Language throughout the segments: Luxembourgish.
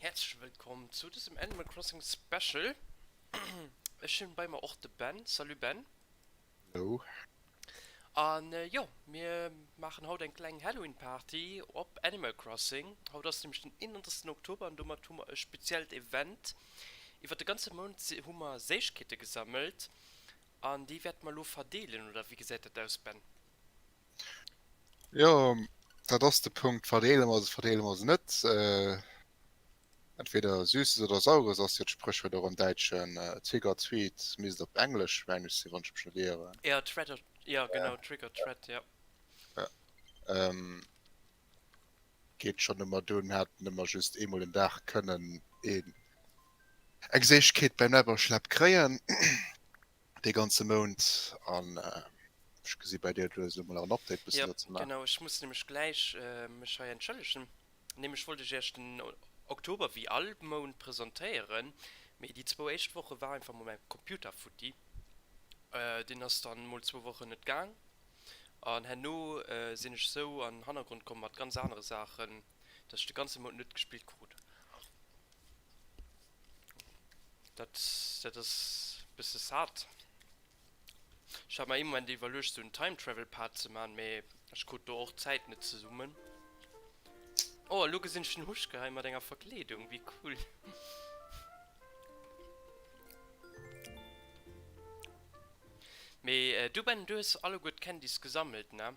Häerzlech wëllkomm zu dësem Animal Crossing Special. Ech hunn bei mer och de Ben. Salut Ben. Hallo. An jo, mir maachen haut eng kleng Halloween Party op Animal Crossing. Haut ass nämlech den 31. Oktober an domat hu mer e speziellt Event. Iwwer de ganze Mount hu mer Séichkeete gesammelt an déi wäerte mer elo verdeelen, oder wéi gesäit dat aus Ben? Jo, dat ass de Punkt. Verdeele mer se, verdeele mer se net? Entweder Süßes oder Saures ass jo d'Spréchwuert och am Däitschen. Trick or treat misst op Englesch, mengen ech, sinn, wann ech mech net ieren. Ja, treat or, ja genau, trick or treat, ja. Ja. Geet schonn ëmmer duer. Mir haten ëmmer just eemol den Dag kënnen een, eng Séissegkeet beim Näpperschläpp kréien. Dee ganze Mount an ech gesi bei dir, du hues elo mol nach en Update bëssen Jo, dozou maachen. genau, ech muss nämlech gläich mech hei entschëllegen. Nämlech wollt ech iech den Oktober wéi all Mount presentéieren, mee déi zwou éischt Woche war einfach mol mäi Computer futti. Deen ass dann mol zwou Wochen net gaang an herno sinn ech sou an den Hannergrond komm mat ganz anere Saachen, dass ech de ganze Mount net gespillt krut. Dat, dat ass bësse sad. Ech hat mer ee Moment iwwerluecht sou en Time Travel Part ze man, mee ech krut do och d'Zäit net zesummen. Oh, elo gesinn ech den Huschke hei mat enger Verkleedung, wéi cool. Mee du Ben, du hues alleguer d'Candies gesammelt, ne?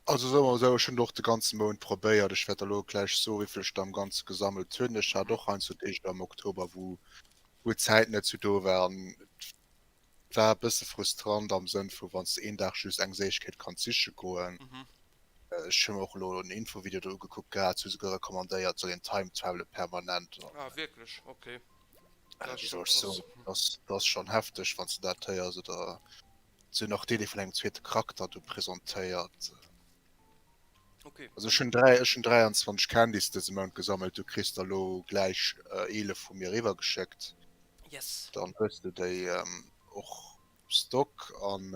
Also soe mer esou, ech hunn et och de ganze Mount probéiert. Ech wäert der elo gläich soen, wéi vill ech der am Ganze gesammelt hunn. Ech hat och heiansdo Deeg elo am Oktober, wou wou d'Zäit net sou do war an et war e bësse frustrant am Sënn vu wann s de een Dag just eng Séichkeet kanns siche goen. Ech hu mer och elo en Infovideo do ugekuckt gehat, se hu souguer recommandéiert, et soll een time travelen permanent an. Ah wierklech? Ok. Dat ass Wéi scho soll ech krass. soen, dat ass schonn hefteg, wann s de dat héiers oder Se hunn och d'Idee vun engem zweete Charakter do presentéiert. Okay. Also ech hunn 3, ech hunn 23 Candies dëse Mount gesammelt. Du kriss der lo gläich 11 vu mir eriwwergeschéckt. Yes. Dann hues du déi och Stock an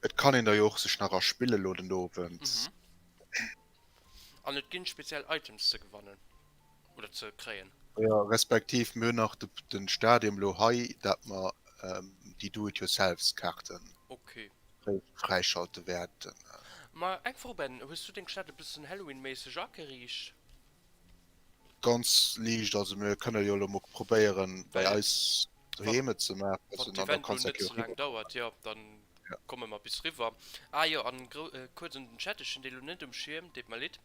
et kann een der jo och sech nach erspille lo den Owend. Mhm. An et ginn speziell Items ze gewannen. Oder ze kréien. Jo, respektiv mir hunn nach de Stadium elo hei, dat mer déi Do-it-yourselfs-Kaarten fräischalte wäerten. Ma eng Fro Ben, hues du deng Stad e bëssen Halloween-méisseg ageriicht? Ganz liicht, also mir kënne jo elo mol probéieren bei eis doheem et ze maachen. Wann d'Event elo net ze laang dauert, jo, dann komme mer bis riwwer. Ah jo, an kuerz un den Chat, ech hunn dee lo net um Schierm, deet mer leed.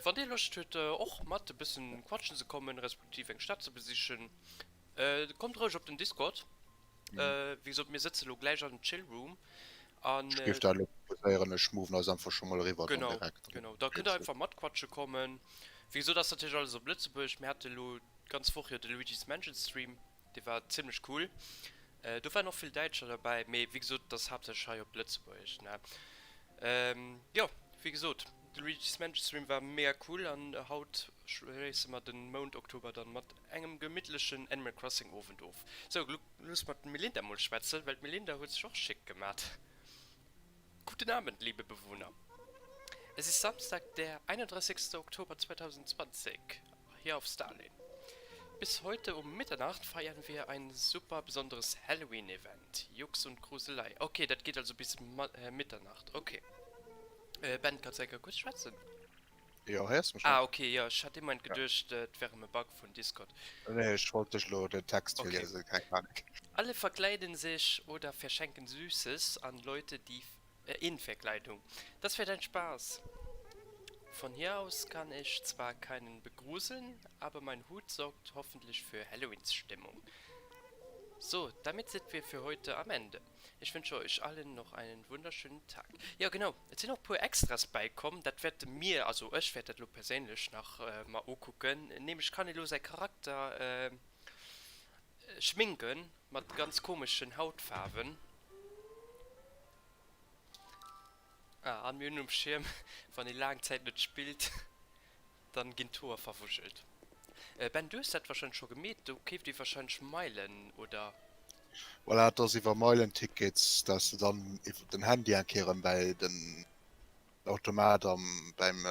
Wann dir Loscht huet och mat e bëssen quatschen ze kommen, respektiv eng Stad ze besichen, kommt roueg op den Discord. Wéi gesot, mir sëtze lo gläich an Chill Room an. Ech géif dat elo proposéieren, ech moven eis einfach scho mol eriwwer dann Genau, direkt. genau, da kënnt der einfach matquatsche kommen. Wéi gesot ass natierlech alles op Lëtzebuergesch. Mir hate lo d'ganz Woch jo de Luigi's Mansion Stream. Dee war zimlech cool. Do waren och vill Däitscher derbäi, mee wéi gesot, et ass haaptsächlech hei op Lëtzebuergesch, ne? Jo, wéi gesot, de Luigi's Mansion Stream war mega cool an haut schléisse mer den Mount Oktober dann mat engem gemittlechen Animal Crossing Owend of. Sou, loosse mer d'Melinda mol schwätzen, well d'Melinda huet sech och schick gemat. Guten Abend, liebe Bewohner. Es ist Samstag, der 31. Oktober 2020, hier auf Stalin. Bis heute um Mitternacht feiern wir ein super besonderes Halloween-Event. Jux und Gruselei. Okay, dat geet also bis Mitternacht. Okay. Ben, kanns du eng Kéier kuerz schwätzen? Jo, héiers mech nach? Ah, okay, jo, ech hat dee Moment geduecht, et wär erëm e Bug vun Discord. Nee, ech wollt dech elo den Text Okay. virliesen, keng Panik. Alle verkleiden sich oder verschenken Süßes an Leute, die in Verkleidung. Das wird ein Spaß! Von hier aus kann ich zwar keinen begruseln, aber mein Hut sorgt hoffentlich für Halloweenstimmung. So, damit sind wir für heute am Ende. Ich wünsche euch allen noch einen wunderschönen Tag. Jo genau, et sinn och puer Extras bäikomm, dat wäerte mir, also ech wäert dat elo perséinlech nach mer ukucken, nämlech kann ee lo säi Charakter schminken mat ganz komeschen Hautfaarwen. Ah, an mir hunn um Schierm, wann ee laang Zäit net spillt, dann ginn d'Hoer verwuschelt. Ben, du hues dat wahrscheinlech scho gemeet, do keeft ee wahrscheinlech Meilen, oder? Voilà, et ass iwwer Meilentickets, dass de dann iwwer den Handy eng Kéier erëm bäi den Automat am beim.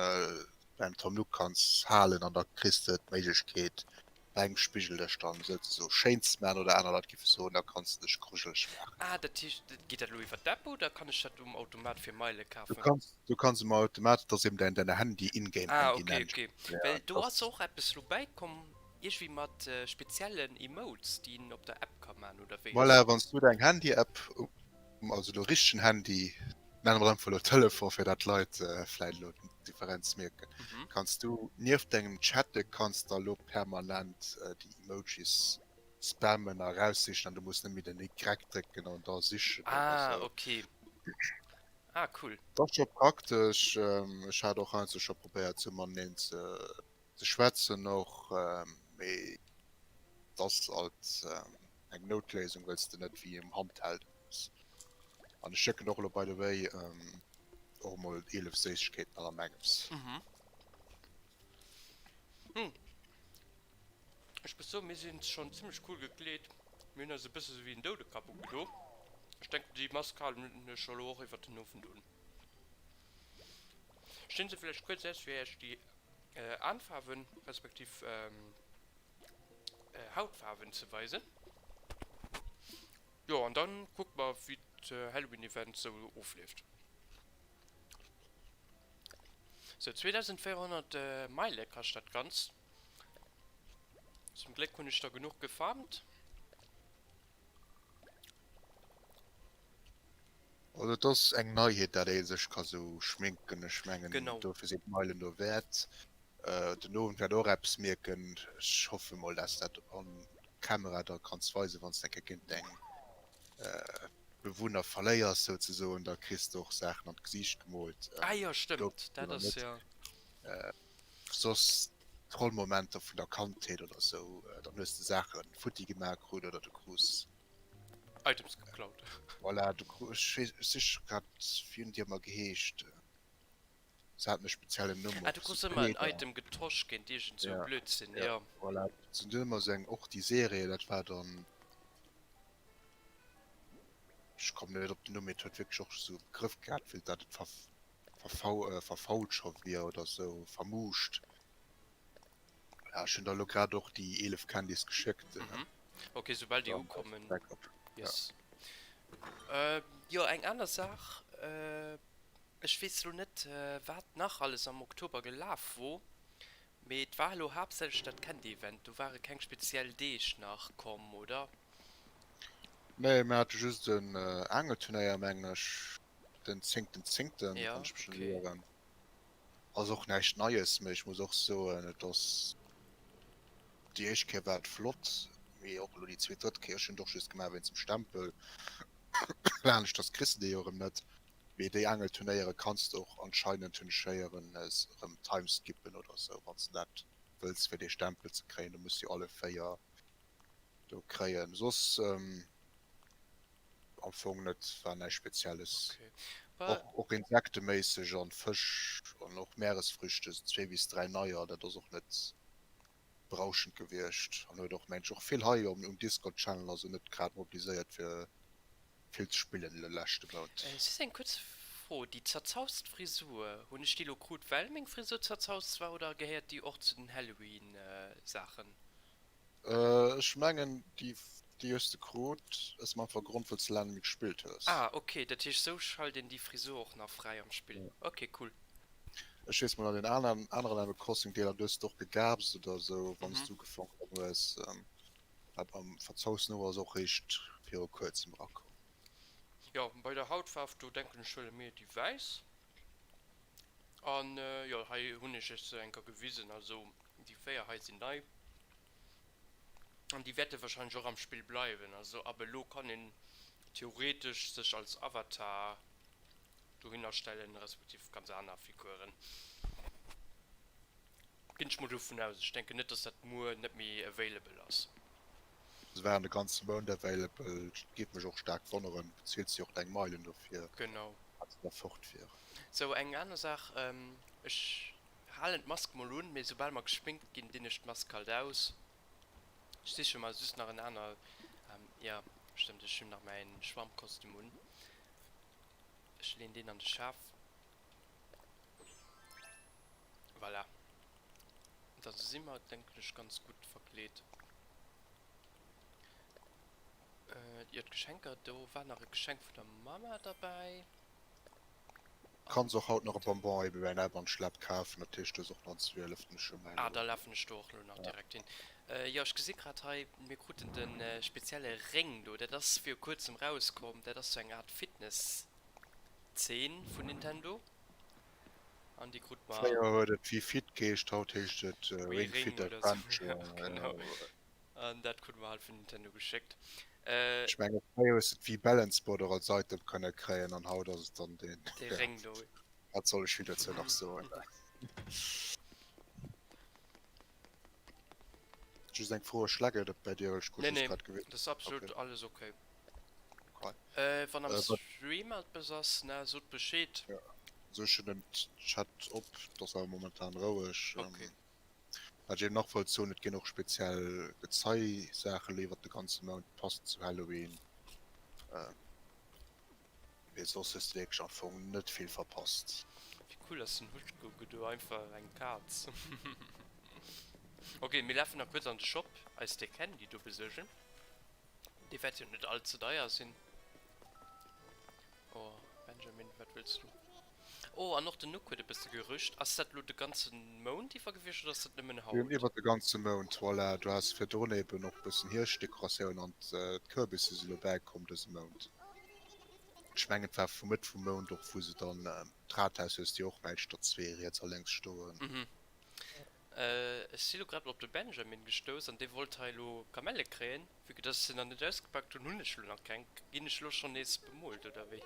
Beim Tom Nook kanns halen an da kriss de d'Méiglechkeet bei engem Spigel dech dann souzesoe schéin ze maachen oder aner Leit géife soen, da kanns de dech grujeleg maachen. Ah, dat heescht, geet dat elo iwwer d'App oder kann ech dat um Automat fir Meile Du kafen? kanns, du kanns um Automat, et ass eben däin, däin Handy, Ah, In-Game-Handy okay, nennen ech okay. et, ja, Well do et ass ass. och eppes elo bäikomm, iergendwéi mat speziellen Emotes, déi een op der App ka man, oder wéi ass Voilà, dat? wann s du deng Handy-App um, also de richtegen Handy, nennen mer et einfach elo Telefon, fir dat d'Leit vläit elo d'Differenz mierken, kanns du nieft dengem Chatte kanns der elo permanent déi Emojis spammen a eraussichen an du muss net méi den Y drécken an da sichen oder Ah, sou. okay. Ah, cool. Dat ass scho praktesch. Ech hat och heiansdo scho probéiert sou mateneen ze ze schwätzen och, mee et ass alt eng Noutléisung, wëlls de net wéi um Handheld ass. An ech schécken och elo by the way och emol 11 Séissegkeeten an an engems. Mhm. Hm. Ech muss soen, mir sinn schonn zimmlech cool gekleet. Mir hunn eis e bësse sou wéi en Doudekapp ugedo. Ech denken, déi Mask halen ech elo och iwwert den Owend un. Stinn se vläicht kuerz aus, fir iech déi Aanfaarwen respektiv Hautfaarwen ze weisen. Jo an dann kucke mer wéi d'Halloween Event sou ofleeft. Sou 2400 Meile kascht dat Ganzt. Zum Gléck hunn ech der genuch gefarmt. Also et ass eng Neiheet dat ee sech ka sou schminken, ech mengen Genau. dofir sinn d'Meilen dowäert. Den Owend wäert och eppes mierken, ech hoffe mol dass dat on Camera da kanns weisen, wanns de eng Kéier géint deng Bewunner verléiers souzesoen, da kriss de och Saachen an d'Gesiicht gemoolt. Ah jo Do stëmmt, dat oder ass net. jo. Soss Trollmomenter vun der Kandheet oder sou, dann hues de Saache futti gemaach krut oder du krus. Items geklaut. Voilà, du kru, ech weess, ech sich grad, wéi hunn déi ëmmer geheescht? Se haten e speziellen Numm Ah, du och, sou krus ëmmer en Kleeder. Item getosch géint iergend sou e Ja, Blödsinn, ja, jo. voilà. Et sinn dunn ëmmer sou eng, och déi Serie, dat war dann, ech kommen net op den Numm, mee et huet wierklech och sou e Begrëff gehat, wéi dat et ver, verfau, verfault scho wier oder sou, vermuuscht. Ja, ech hunn der elo grad och déi 11 Candies geschéckt. Mhm. Ok, soubal déi Dann ukommen. Backup. Ja. Yes. Äh, jo, eng aner Saach, äh, ech weess elo net, wat nach alles am Oktober gelaf wor, mee et war elo haaptsächlech dat Candy-Event. Do ware keng speziell Deeg nach komm, oder? Nee, mir hate just en Aangelturnéier, mengen ech, den zéngten zéngten, Ja, wann ech mech net okay. ieren. Ass och näischt Neies, mee ech muss och soen, et ass déi éischt Kéier war et flott, mee och elo déi zweet, drëtt Kéier, ech hunn et och just gemaach wéinst dem Stempel, aneschters kriss de dee jo erëm net. Mee déi Aangelturnéiere kanns de och anscheinend, hunn ech héieren, erëm timeskippen oder sou, wann s de dat wëlls fir dee Stempel ze kréien. Du muss jo alle 4 do kréien. Soss. Am Fong net, war näischt Spezielles. Okay. Wa. Och, och insekteméisseg an Fësch an och Meeresfrüchte, sou zwee bis dräi neier, dat ass och net berauschend gewiescht an huet och mengt ech och vill hei um, um Discord Channel also net grad mobiliséiert fir vill ze spillen de leschte Mount. Just eng kuerz Fro, déi zerzaust Frisur, hunn ech déi lo krut well meng Frisur zerzaust war oder gehéiert déi och zu den Halloween Saachen? Ech mengen déi déi hues de krut aus dem einfache Grond wëlls de laang net méi gespillt hues. Ah ok, dat heescht sou schalt een déi Frisur och nach fräi am Spill. Ok cool. Ech weess mol an den aneren aneren Animal Crossing Deeler du hues de och gegaapst oder sou wanns Mhm. du ugefongen hues. Dat mam verzausten Hoer ass och réischt viru kuerzem erakomm. Jo, bei der Hautfaarf do denken ech huele mir déi wäiss. An jo hei hunn ech iech se eng Kéier gewisen, also déi 4 hei sinn nei an déi wäerte wahrscheinlech och am Spill bleiwen. Also ab elo kann een theoretesch sech als Avatar dohinner stellen, respektiv ganz aner Figuren. Ginn ech mol dovun aus. Ech denken net, dass dat muer net méi available ass. Se waren de ganze Mount available, géif mech och staark wonneren, beziels jo och deng Meilen dofir, Genau. wat se da fort wieren. Sou, eng aner Saach, ech halen d'Mask mol un, mee soubal mer geschminkt ginn, dinn ech d'Mask halt aus. Ech siche mer just nach en aner, jo, stëmmt, ech hunn nach mäin Schwammkostüm un. Ech leen deen an de Schaf. Voilà. Da si mer, denken ech, ganz gutt verkleet. Jo, d'Geschenker, do war nach e Geschenk vun der Mama derbäi. Kanns och haut nach e Bonbon ebe bei Näpp an Schläpp kafen, dat heescht du hues och nach en 12. Ech mengen. Ah, da lafen ech do och elo nach direkt hin. Jo, ech gesi grad hei, mir kruten de spezielle Réng do, dat ass viru kuerzem rauskomm, dat ass sou eng Art Fitness-Zeen vun Nintendo an déi krute mer. Fréier huet et Wii Fit geheescht, haut heescht et Wii Ring Ring Fit oder sou, Adventure. jo genau. An dat krute mer halt vun Nintendo geschéckt. Ech mengen fréier hues de d'Wii Balance Board och als Item kënne kréien an haut ass et dann deen. Dee Réng do. Wat soll ech vill dozou nach soen? Just eng Fro, schlägelt et bei dir? Well ech krut Nee, just nee, grad gewisen. dat ass absolut Okay. alles okay. Okay. Wann am Äh, wat. Stream eppes ass, ne, sot Bescheed. Ja, also ech hunn den Chat op, et ass awer momentan roueg. Okay. Wat ech eben nach wollt soen, et ginn och speziell Gezeisaachen elo iwwert de ganze Mount, passend zu Halloween. Mee soss hues de wierklech am Fong net vill verpasst. Wéi cool ass den Huschkucku do, einfach eng Kaz. Ok, mir lafen nach kuerz an de Shop eis dee Candy do besuergen. Dee wäert jo net all ze deier sinn. Oh, Benjamin, wat wëlls du? Oh, an och den Nook huet e bësse gerüscht. Ass dat elo de ganze Mount iwwer gewiescht oder ass dat nëmmen haut? Iwwer de ganze Mount, voilà. Du has virdrun eben och e bëssen Hierschtdekoratioun an d'Kürbisse si lo bäikomm dëse Mount. Ech mengen et war vu Mëtt vum Mount och wou se dann, d'Rathaus hues de jo och mengt der zwee riets a lénks stoen. Mhm. Ech si lo grad op de Benjamin gestouss an dee wollt hei elo Kamelle kréien. Vue que dass ech se nach net ausgepakt hunn, hunn ech lo nach keng. Ginn ech lo schonn nees bemoolt oder wéi?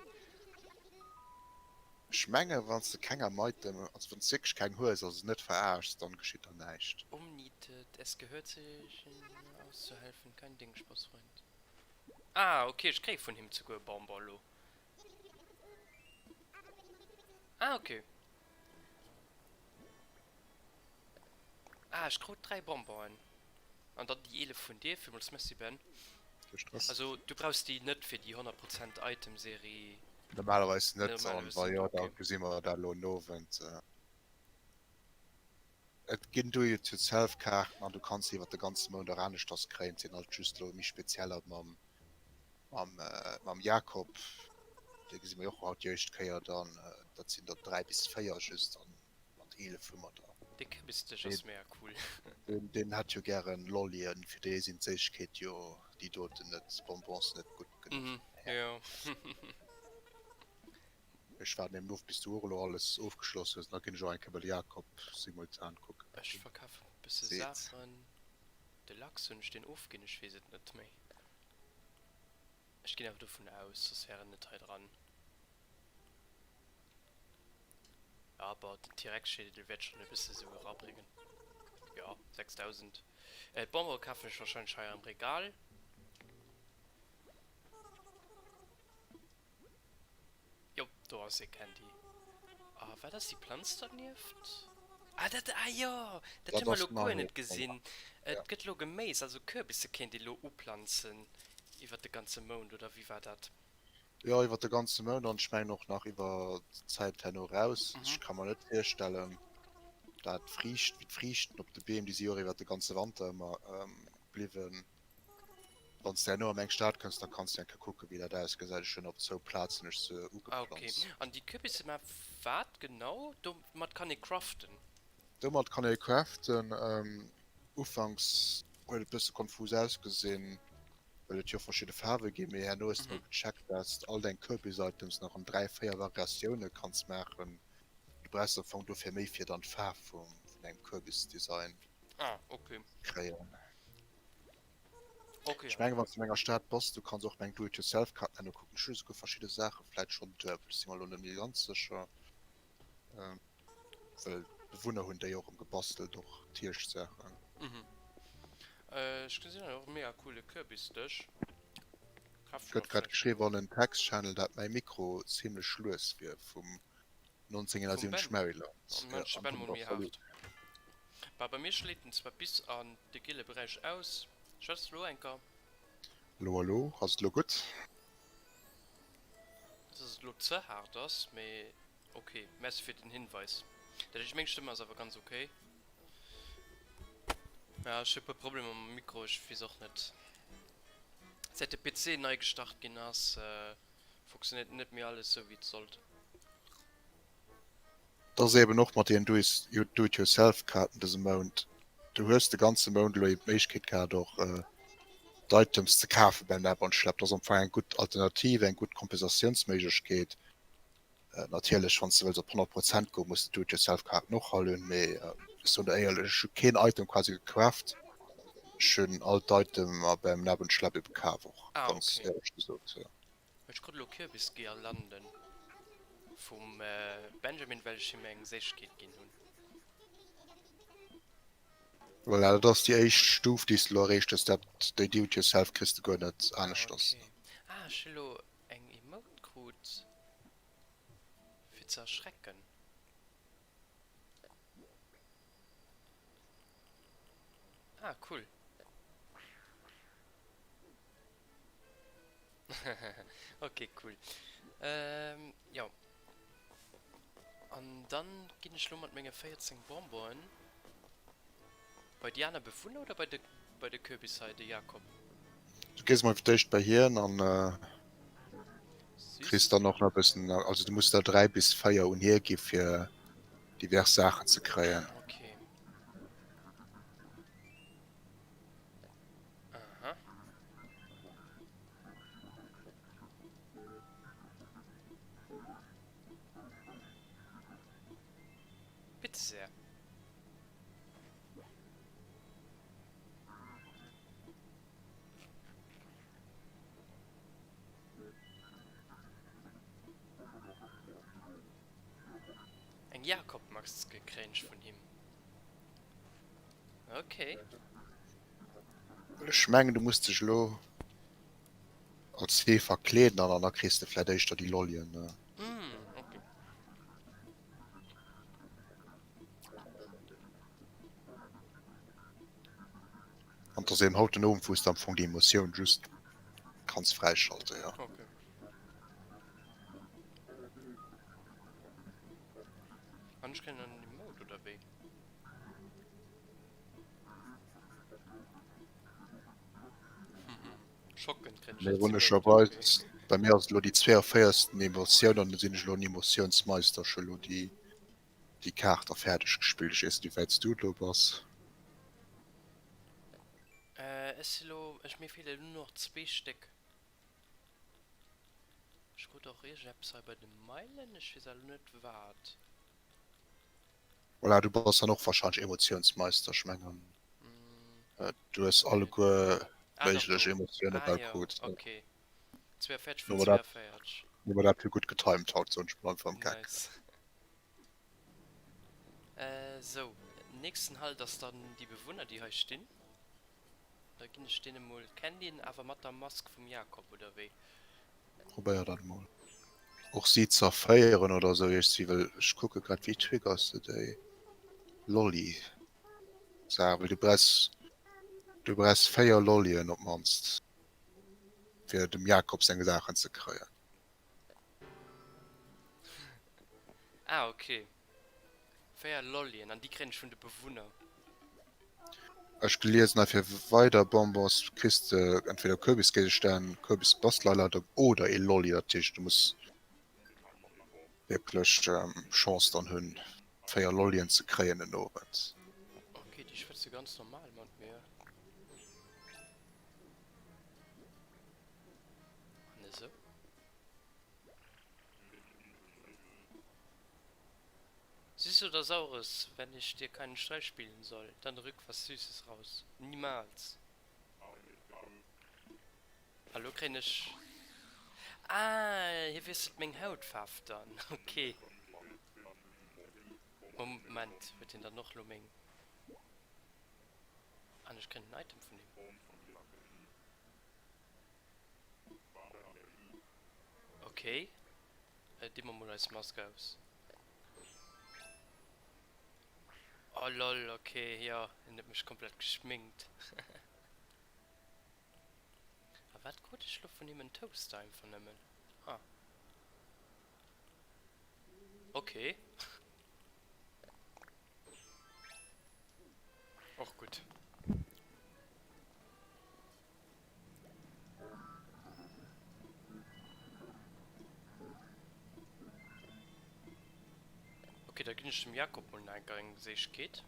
Ech menge wann s de keng am Item, also wann s wierklech keng hues a se net veraaschs, dann geschitt der näischt. Umnietet, es gehört sich auszuhelfen, kein Ding, Spassfreund. Ah ok, ech kréie vun him zeguer e Bonbon lo. Ah ok. Ah, ech krut 3 Bonbonen. An dann déi 11 vun dir. Villmools Merci, Ben. Kee Stress. Also du brauchs déi net fir déi 100 Prozent Item Serie? Normalerweis net, an Normalerweis wa net, jo, da okay. gesi mer dat elo den Owend. Et ginn Do-it-yourself-Kaarten an du kanns se iwwer de ganze Mount och aneschters kréien. Et sinn halt just elo méi spezieller mam, mam, mam Jakob. Dee gesi mer jo och haut déi éischt Kéier dann. Dat sinn der 3 bis 4 just an mat 11 hu mer der. Dee Kürbisdësch ass mega cool. Deen, deen hätt jo gären Lollien, fir dee sinn d'Séissegkeet jo déi doten net, d'Bonbons net gutt genuch. Mhm, jo. Ech waarden eben of bis du och elo alles ofgeschloss hues, da ginn ech och eng Kéier bei de Jakob simultan kucken wat Ech hien verkafen e bësse seet. Saachen. De Lachs, hunn ech deen ofginn? Ech weess et net méi. Ech ginn awer dovun aus, soss wär en net hei dran. Ja, bon, den T-Rex-Schädel wäert schonn e bësse Sue erabréngen. Jo, 6.000. D'Bonbone kafen ech warscheinlech hei am Regal. Jo, do ass ee Candy. A wat ass déi Planz dernieft? Ah, dat, ah jo, dat Dat hu mer ass elo guer nei, net voilà. gesinn. Et Ja. gëtt elo Geméis, also Kürbisse kéint ee lo uplanzen iwwer de ganze Mount, oder wéi war dat? Jo, iwwer de ganze Mount an ech mengen och nach iwwer d'Zäit herno eraus. Mhm. Ech ka mer net virstellen, dat d'Friicht, wéi d'Friichten op de Beem, déi si jo och iwwer de ganze Wanter ëmmer bliwwen. Wann s de herno an eng Stad kënns, da kanns de eng Kéier kucken, wéi dat ausgesäit. Ech hunn op zwou Plazen ech se Ah, okay. ugeplanzt. An déi Kürbisse maachen wat genau? Domat kann ee craften? Domat kann ee craften. Ufanks huet et bësse konfus ausgesinn, well et jo verschidde Faarwe ginn, mee herno hues de mol gecheckt, dat s de all deng Kürbis-Items nach an 3, 4 Variatioune kanns maachen. Du brauchs am Fong dofir méi fir dann d'Faarf vum engem Kürbisdesign Ah, okay. ze kréien. Okay, Ech mengen, wann s du an enger Stad bass, du kanns och meng Do-it-yourself-Karten herno kucken. Ech hu souguer verschidde Saache vläit schonn duebel, ech si mer elo net méi ganz sécher. Well d'Bewunner hunn déi och erëm gebastelt, och d'Hierscht-Saachen. Mhm. Ech gesinn hei och e mega coole Kürbisdësch. Kaf ech mer Gëtt grad vläicht geschriwwen och. an den Text-Channel, dat mäi Mikro zimlech lues wier vum Vum 1971 Ben. Maryland. An Ja, mensch de an Ben mol domat méi salut. haart. Bah, bei mir schléit en zwar bis an de gele Beräich aus. Schwätz elo enker. Hallo, hallo, ass et elo gutt? Net dass et elo ze haart ass, mee ok, merci fir den Hinweis. Dat heescht, meng Stëmm ass awer ganz ok. Ja, ech hu e puer Problemer mam Mikro, ech weess och net. Säit de PC nei gestart ginn ass, funktionéiert net méi alles sou wéi et sollt. Et ass eben och mat deenen Do-it-yourself-Kaarten dëse Mount, du hues de ganze Mount elo eben d'Méiglechkeet gehat och d'Items ze kafe beim Nap an Schlepp. Dat ass am Fong eng gutt Alternativ, eng gutt Kompensatiounsméiglechkeet. Natierlech, wann s de wëlls op 100 Prozent goen, muss de d'Do-it-yourself-Kaarten och all hunn, mee ech soen der éierlech, ech hu keen Item quasi gecraft. Ech hunn all d'Itemer beim Nap an Schlepp ebe kaf och, ganz éierlech gesot. Ech krut elo Kürbisgirlanden vum Benjamin well ech him eng Séissegkeet ginn hunn. Voilà, dat ass déi éischt Stuf déi s de elo erreecht hues. Dat, déi Do it yourself kriss de guer net aneschters. Ah ok. Ah ech hu lo eng Emote krut fir ze erschrecken. Ah cool. Ok cool. Jo an dann ginn ech lo mat menge 14 Bonbonen bei déi aner Bewunner oder bei de bei de Kürbis hei, de Jakob? Du gees mol fir d'éischt bei hien an kriss dann och nach e bëssen, also du muss der 3 bis 4 un hie gi fir divers Saachen ze kréien. Ah ok. Aha. Bitte sehr. Eng Jakob-Maske kréien ech vun him. Okay. Ech mengen du muss dech elo als Fee verkleeden an da kriss de vläit éischter déi Lollien. Mm, okay. An et ass eben haut den Owend wou s de am Fong déi Emotioun just kanns fräischalten, jo. Okay. An ech kréien en Emote oder wéi? Ironescherweis, bei mir ass et elo déi 42. Emotioun an do sinn ech elo en Emotiounsmeister. Ech hu elo déi, déi Kaart da fäerdeg gespillt. Ech weess net, wéi wäit s du elo bass. Ech si lo, ech, mir feelen elo nach zwee Stéck. Ech krut och iergendeppes hei bei de Meilen, ech weess awer elo net wat. Voilà, du bass dann och wahrscheinlech Emotiounsmeister. Ech mengen, du hues alleguer méiglech Emotioune bal krut. Hu mer dat jo gutt getimed haut, soen ech mol einfach am Geck. Nice. Sou, nächsten Halt ass dann déi Bewunner, déi hei stinn. Da ginn ech deene mol Candyen, awer mat der Mask vum Jakob, oder wéi? Probéier dat mol. Och si zerféieren oder sou iergstwéi, well ech kucke grad, wéi triggers de déi Lolli Saach, well du brauchs, du brauchs 4 Lollien op mannst fir dem Jakob seng Saachen ze kréien. Ah ok. 4 Lollien, an déi kréien ech vun de Bewunner. Ech geliesen hei fir weider Bonbons kriss de entweder Kürbisgéigestänn, Kürbisbastelanleitung oder ee Lolli. Dat heescht du muss wierklech Chance dann hunn 4 Lollien ze kréien den Owend. Ok, déi schwätze ganz normal mat mir. An esou. Süß oder Saures, wenn ich dir keinen Streich spielen soll, dann rück was Süßes raus. Niemals! A lo kréien ech. Ah, hie wiesselt meng Hautfaarf dann. Ok. Moment, huet hien dann och lo meng. An ech kréien en Item vun him. Ok. Di mer mol eis Mask aus. Oh lol, ok, jo, en huet mech komplett geschminkt. A wat krut ech lo vun him? En Toaster einfach nëmmen? Ah. Ok. Och gutt. Ok, da ginn ech dem Jakob mol nach enker eng Séischkeet.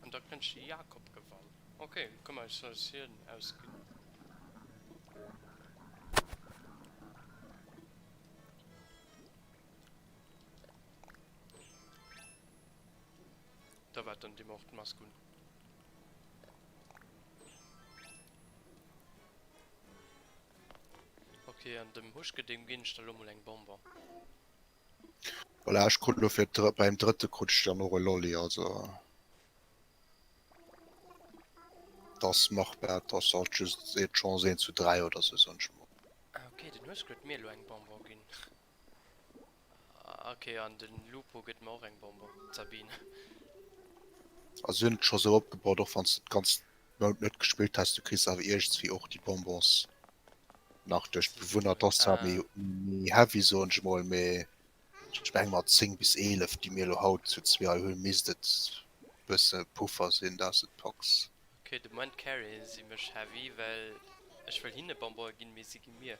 An da kënnt de Jakob gewann. Ok, kënne mer eis eis hien ausginn. Da wat dann deem och d'Mask un. Ok, an dem Huschke deem ginn ech da lo mol eng Bonbon. Voilà, ech krut lo fir beim drëtte krut ech dann och e Lolli, also dass machbar, et ass halt just d'Chance 1 zu 3 oder sou, soen ech mol. Ah ok, den Huschke huet mir elo eng Bonbon ginn. Ah ok, an den Lupo gëtt mer och eng Bonbon, d'Sabine. Also si hunn et scho sou opgebaut, och wann s de d'ganz Mount net gespillt has, du kriss awer iergendswéi och déi Bonbons nach duerch d'Bewunner. Et ass zwar méi heavy, soen ech emol, mee ech menge mat 10 bis 11, déi mir elo haut zu zwee hei hunn, misst et bësse Puffer sinn, dass et packs. Ok, de Moment carryen si mech heavy, well ech wëll hinne Bonbonen ginn, mee si gi mir.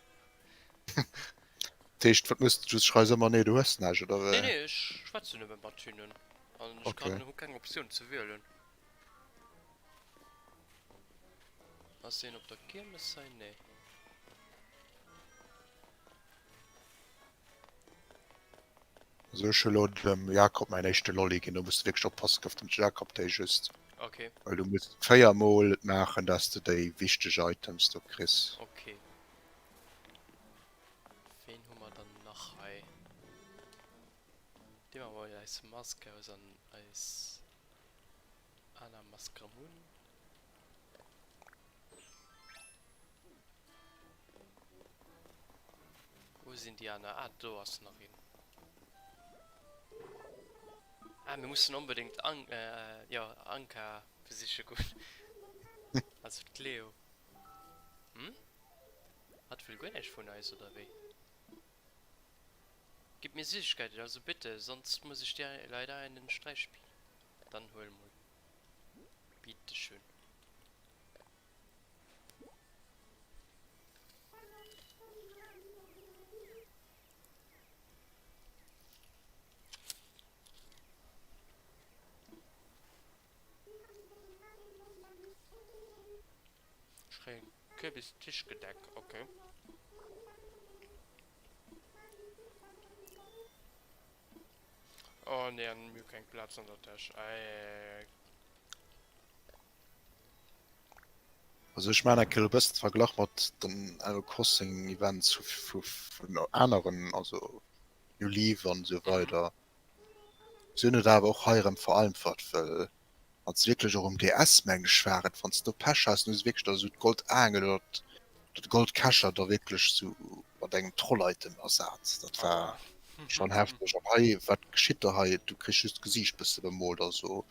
Dat heescht, wat mëss de? Du schreis ëmmer nee, du hues näischt, oder wéi? Nee, nee, ech schwätzen nëmme mat hinnen an ech kann, hu keng Optioun ze wielen. Ass deen op der Kiermes hei? Nee. Also ech hu lo dem Jakob mäin éischte Lolli ginn, do muss de wierklech oppassen, gouf dem Jakob déi just. Okay. Well du muss 4 mol et maachen, dass de déi wichteg Items do kriss. Okay. Ween hu mer dann nach hei? Di mer mol eis Mask aus an eis aner Mask erëm un. Wou sinn déi aner? Ah, do ass nach een. Ah, mir mussen onbedéngt An äh, jo, Anka besiche goen. Also d'Cleo. Hm? Hatt wëll guer näischt vun eis, oder wéi? Gib mir Süßigkeiten, also bitte, sonst muss ich dir leider einen Streich spielen. Dann huel mol. Bitteschön. Ech kréien Kürbis-Tischgedeck, okay. Oh nee, an mir hu keng Plaz an der Täsch. Eieiei. Also ech maan eng Kéier e bëssen Verglach mat den Animal Crossing Events vu vun aneren, also New Leaf an esou weider. Si hunn et awer och hei erëm vereinfacht, well wann s de wierklech och um DS, mengen ech war et, wann s de do Pech has, dann hu se wierklech da esou d'Goldangel oder de Goldkescher da wierklech esou mat engem Troll-Item ersat. Dat war schonn hefteg. An hei, wat geschitt da hei? Du kriss just d'Gesiicht bësse bemoolt, also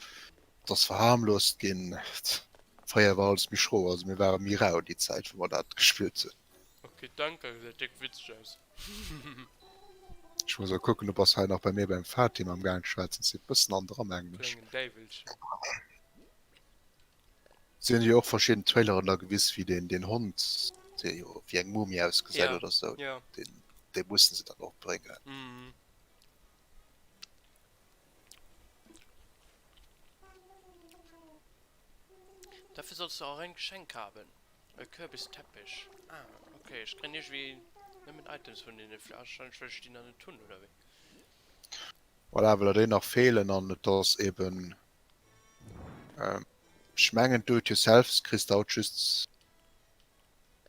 et ass verharmlost ginn. Fréier war alles méi schro, also mir ware méi rau déi Zäit, wou mer dat gespillt hunn. Ok, danke, gesäit déck witzeg aus. Ech muss och kucken, du bass hei nach bei mir beim Fatim am gaang ze schwätzen, se bëssen an dra mengen ech. Klengen Däiwelchen. Si hunn jo och verschidden Traileren da gewis wéi deen deen Hond dee jo wéi eng Mumie ausgesäit Ja, oder sou, ja. deen dee mussen se dann och bréngen. Mhm. Dafür sollst du auch ein Geschenk haben. E Kürbisteppich. Ah, okay. Ech kréien iergendwéi nëmmen Items vun deene, wahrscheinlech well ech déi nach net hunn, oder wéi? Voilà, well der déi nach feelen an et ass eben, ech mengen Do-it-yourselfs kriss de haut just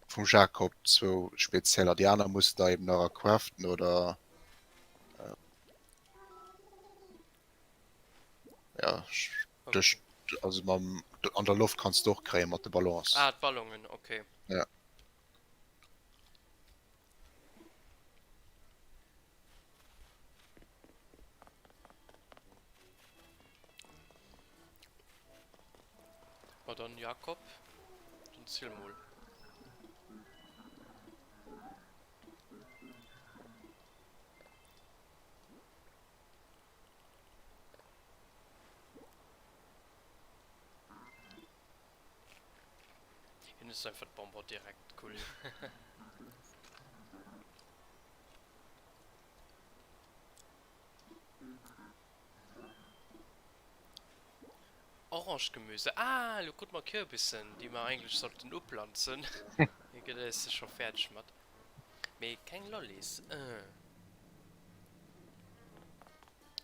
vum Jakob zwou spezieller, déi aner muss de der eben nach ercraften oder ja, duerch, also mam, an der Loft kanns de och kréien mat de Ballons. Ah, d'Ballonen, okay. Ja. Jakob, dann ziel mol. Hien ësst einfach d'Bonbon direkt, cool. Orange Gemüse, ah elo krut mer Kürbissen déi mer eigentlech sollten uplanzen, hie gëtt eis se scho fäerdeg mat, mee keng Lollis euh.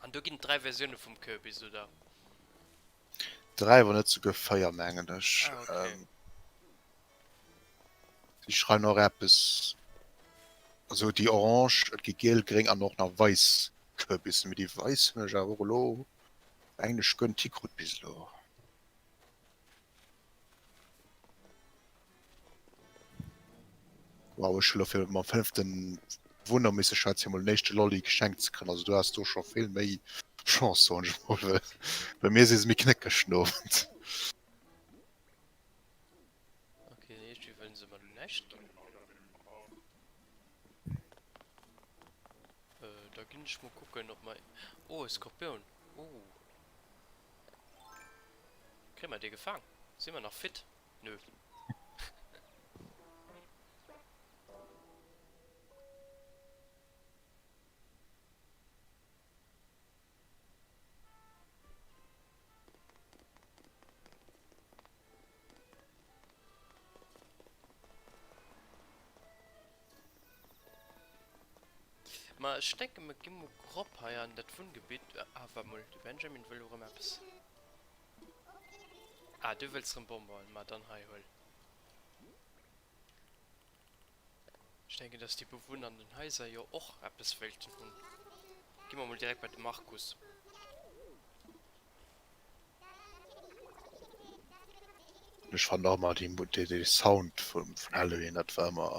An do ginn et 3 Versioune vum Kürbis oder? 3 wann net souguer 4 mengen ech. Ah okay. Si schreiwen och eppes, also déi orange, et gi giel, gréng an och nach weis Kürbissen, mee déi weis hunn ech awer och elo mengen ech guer net hikrut bis elo. Wow, ech hu lo fir mam fënneften Wunner misse schwätzen fir mol den éischte Lolli geschenkt ze kréien, also du has do scho vill méi Chance soen ech mol, well bei mir si se méi knéckeg den Owend. Ok, iergendwéi wëllen se mer lo näischt ginn. Da ginn ech mol kucken ob mer, oh e Skorpioun, oh. Kréie mer dee gefaang? Si mer nach fit? Nö. Ma ech denken mer gi mol grop hei an dat Wunngebitt. Ah waart mol, de Benjamin wëll erëm eppes. Ah du wëlls erëm Bonbon'en, ma dann hei huel. Ech denken dass déi Bewunner an den Haiser jo och eppes wéilten hunn. Gi mer mol direkt bei de Markus. Ech fannen och ëmmer déi dee Sound vun Halloween, dat war ëmmer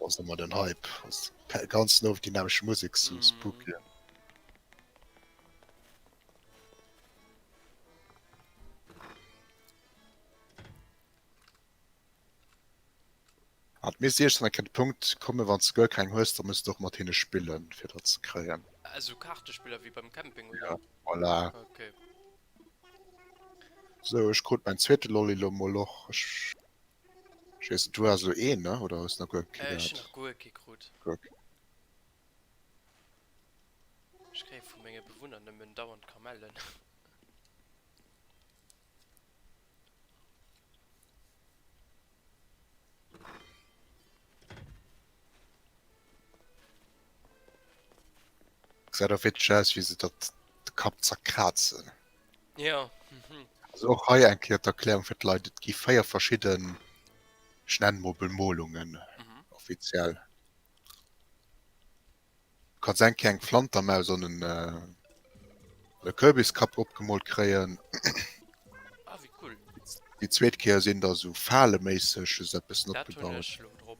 ass ëmmer den Hype. Ass ganzen Owend déi nämmlecht Musek, sou spooky. An d'misst iergendwann eng Kéier de Punkt kommen, wann s de guer keng hues, da muss de och mat hinne spillen, fir dat ze kréien. Esou Kaartespiller wéi beim Camping, oder? Ja, voilà. Okay. Sou, ech krut mäin zweete Lolli lo mol och. Ech, ech weess net, du has elo een, ne? Oder hues nach guer kee Ech hunn gehat? nach guer kee krut. Guer kee. Ech kréie vu menge Bewunner nëmmen dauernd Kamellen. Gesäit och wierklech aus wéi se dat de Kapp zerkrazen. Ja. Also och hei eng Kéier d'Erklärung fir d'Leit, et gi 4 verschidden, ech nennen mol Bemolungen offiziell. Du kanns eng Kéier eng Flantermaus an en e Kürbiskapp opgemoolt kréien. Ah, wéi cool. Déi zweet Kéier sinn da sou faleméisseg esou eppes Dat hunn opgebaut. ech lo drop.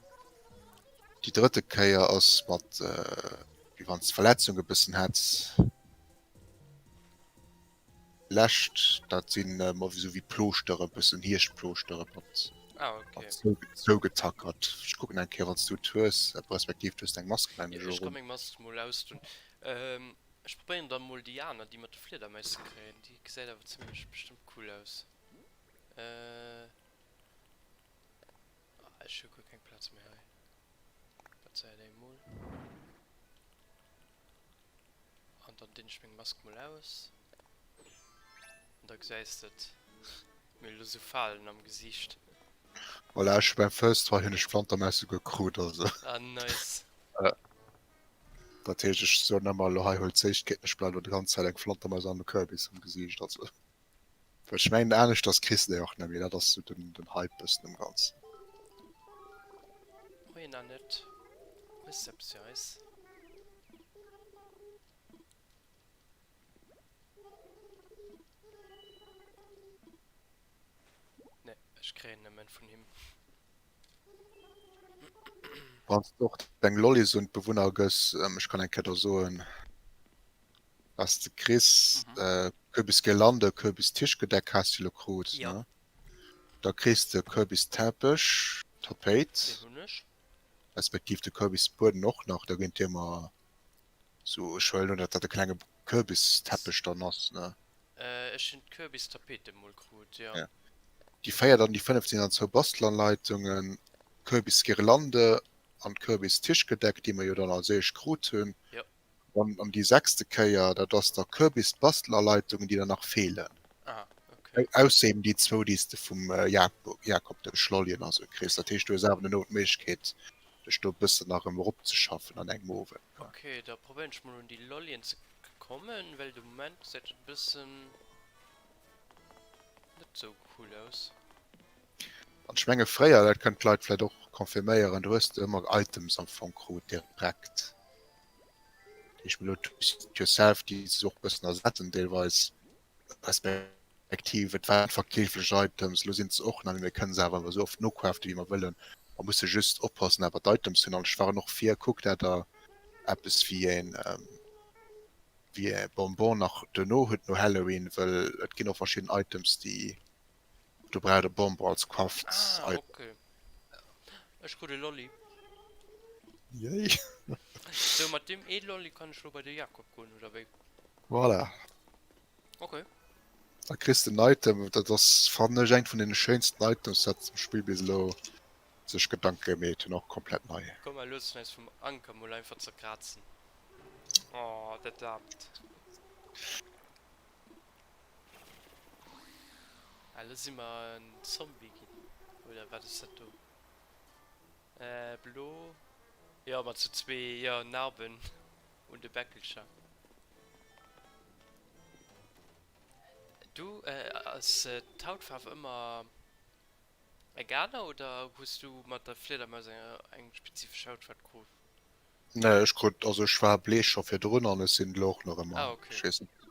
Déi drëtte Kéier ass mat wéi wann s de Verletzung e bëssen hätts. Lescht, dat sinn mer esou wéi Plooschtere bëssen, Hierschtplooschtere mat Ah, okay. zougetackert. Ech kucken eng Kéier wann s du et hues, respektiv du hues deng Mask mengen Jo, ech ech och ka un. meng Mask mol ausdun. Ech probéieren dann mol déi aner, déi mat de Fliedermais ze kréien. Déi gesäit awer zimlech bestëmmt cool aus. Ah, ech hu guer keng Plaz méi hei. Verzeiht emol. An dann dinn ech meng Mask mol aus. An da gesäis de et. Mir hu lo sou Falen am Gesiicht. Voilà, ech hu beim First Try hunn ech d'Flantermaus souguer krut, also. Ah nice. Dat heescht ech soen ëmmer elo hei huel d'Séichkeeten, ech bleiwen elo déi ganz Zäit eng Flantermaus an e Kürbis am Gesiicht, also. Well ech mengen aneschters kriss de déi och net méi, dat ass sou den den Hype bëssen um Ganzen. Moien Annette, hues de eppes fir eis? Nee, ech kréien nëmmen vun him. Wann s de och deng Lollis un d'Bewunner gëss, ech kann eng Kéier der soen, was de kriss, Kürbisguirlande, Kürbistischgedeck has de lo krut, Ja. ne? Da kriss de Kürbis-Teppech, Tapéit. Deen hunn ech. Respektiv de Kürbisbueden och nach. Da ginn dir ëmmer sou, ech huelen un, datt dat e klenge Kürbisteppech dann ass, ne? Ech hunn d'Kürbistapete mol krut, jo. Ja. Déi véiert an déi fënneft sinn dann zwou Bastelanleitungen, Kürbisgirlande an d'Kürbistischgedeck, déi mer jo dann als éischt krut hunn. Jo. An, an déi sechste Kéier, dat ass da Kürbisbastelaleitungen, déi dann nach feelen. Ah, okay. Ausser eben déi zwou, déi s de vum Jakob, de Schlollien a sou kriss. Dat heescht, du hues awer duerno d'Méiglechkeet, dech do e bëssen nach erëm eropzeschaffen an engem Owend. Ok, da probéieren ech mol un déi Lollien ze kommen, well de Moment gesäit et e bëssen net sou cool aus. An ech menge fréier, dat kënnen d'Leit vläit och confirméieren, do hues de ëmmer Items am Fong krut direkt. Dat heescht, elo do it yourself, déi se och e bëssen ersetzen deelweis, respektiv et waren verkeeflech Items, elo sinn se och nach, mee mir kënnen se awer esou oft nocraften, wéi mer wëllen. Mer musse just oppassen awer d'Items hunn. An ech waren och vir, kuckt dat der eppes wéi een wéi e Bonbon nach duerno hutt no Halloween, wëll et ginn och verschidden Items déi do braucht e Bonbon als Craft Ah, Item. okay. Ech krut e Lolli. Yay! Sou, mat deem ee Lolli kann ech lo bei de Jakob goen, oder wéi? Voilà. Okay. Da kriss de en Item, dat ass fannen ech engt vun den schéinsten Items dat zum Spill bis elo sech Gedanke gemeet hunn, och komplett nei. Komm mer loossen eis vum Anker mol einfach zerkrazen. Oh dat Aarmt. Ah lo si mer en Zombie ginn, oder wat ass dat do? Äh blo, jo mat sou zwee, jo Narben un de Bäckelcher. Du, ass d'Hautfaarf ëmmer eng aner oder hues du mat der Fliedermaus eng spezifesch Hautfaarf krut? Nee, ech krut, also ech war bleech scho virdrun an ech sinn elo och nach ëmmer. Ah, okay. Ech weess net,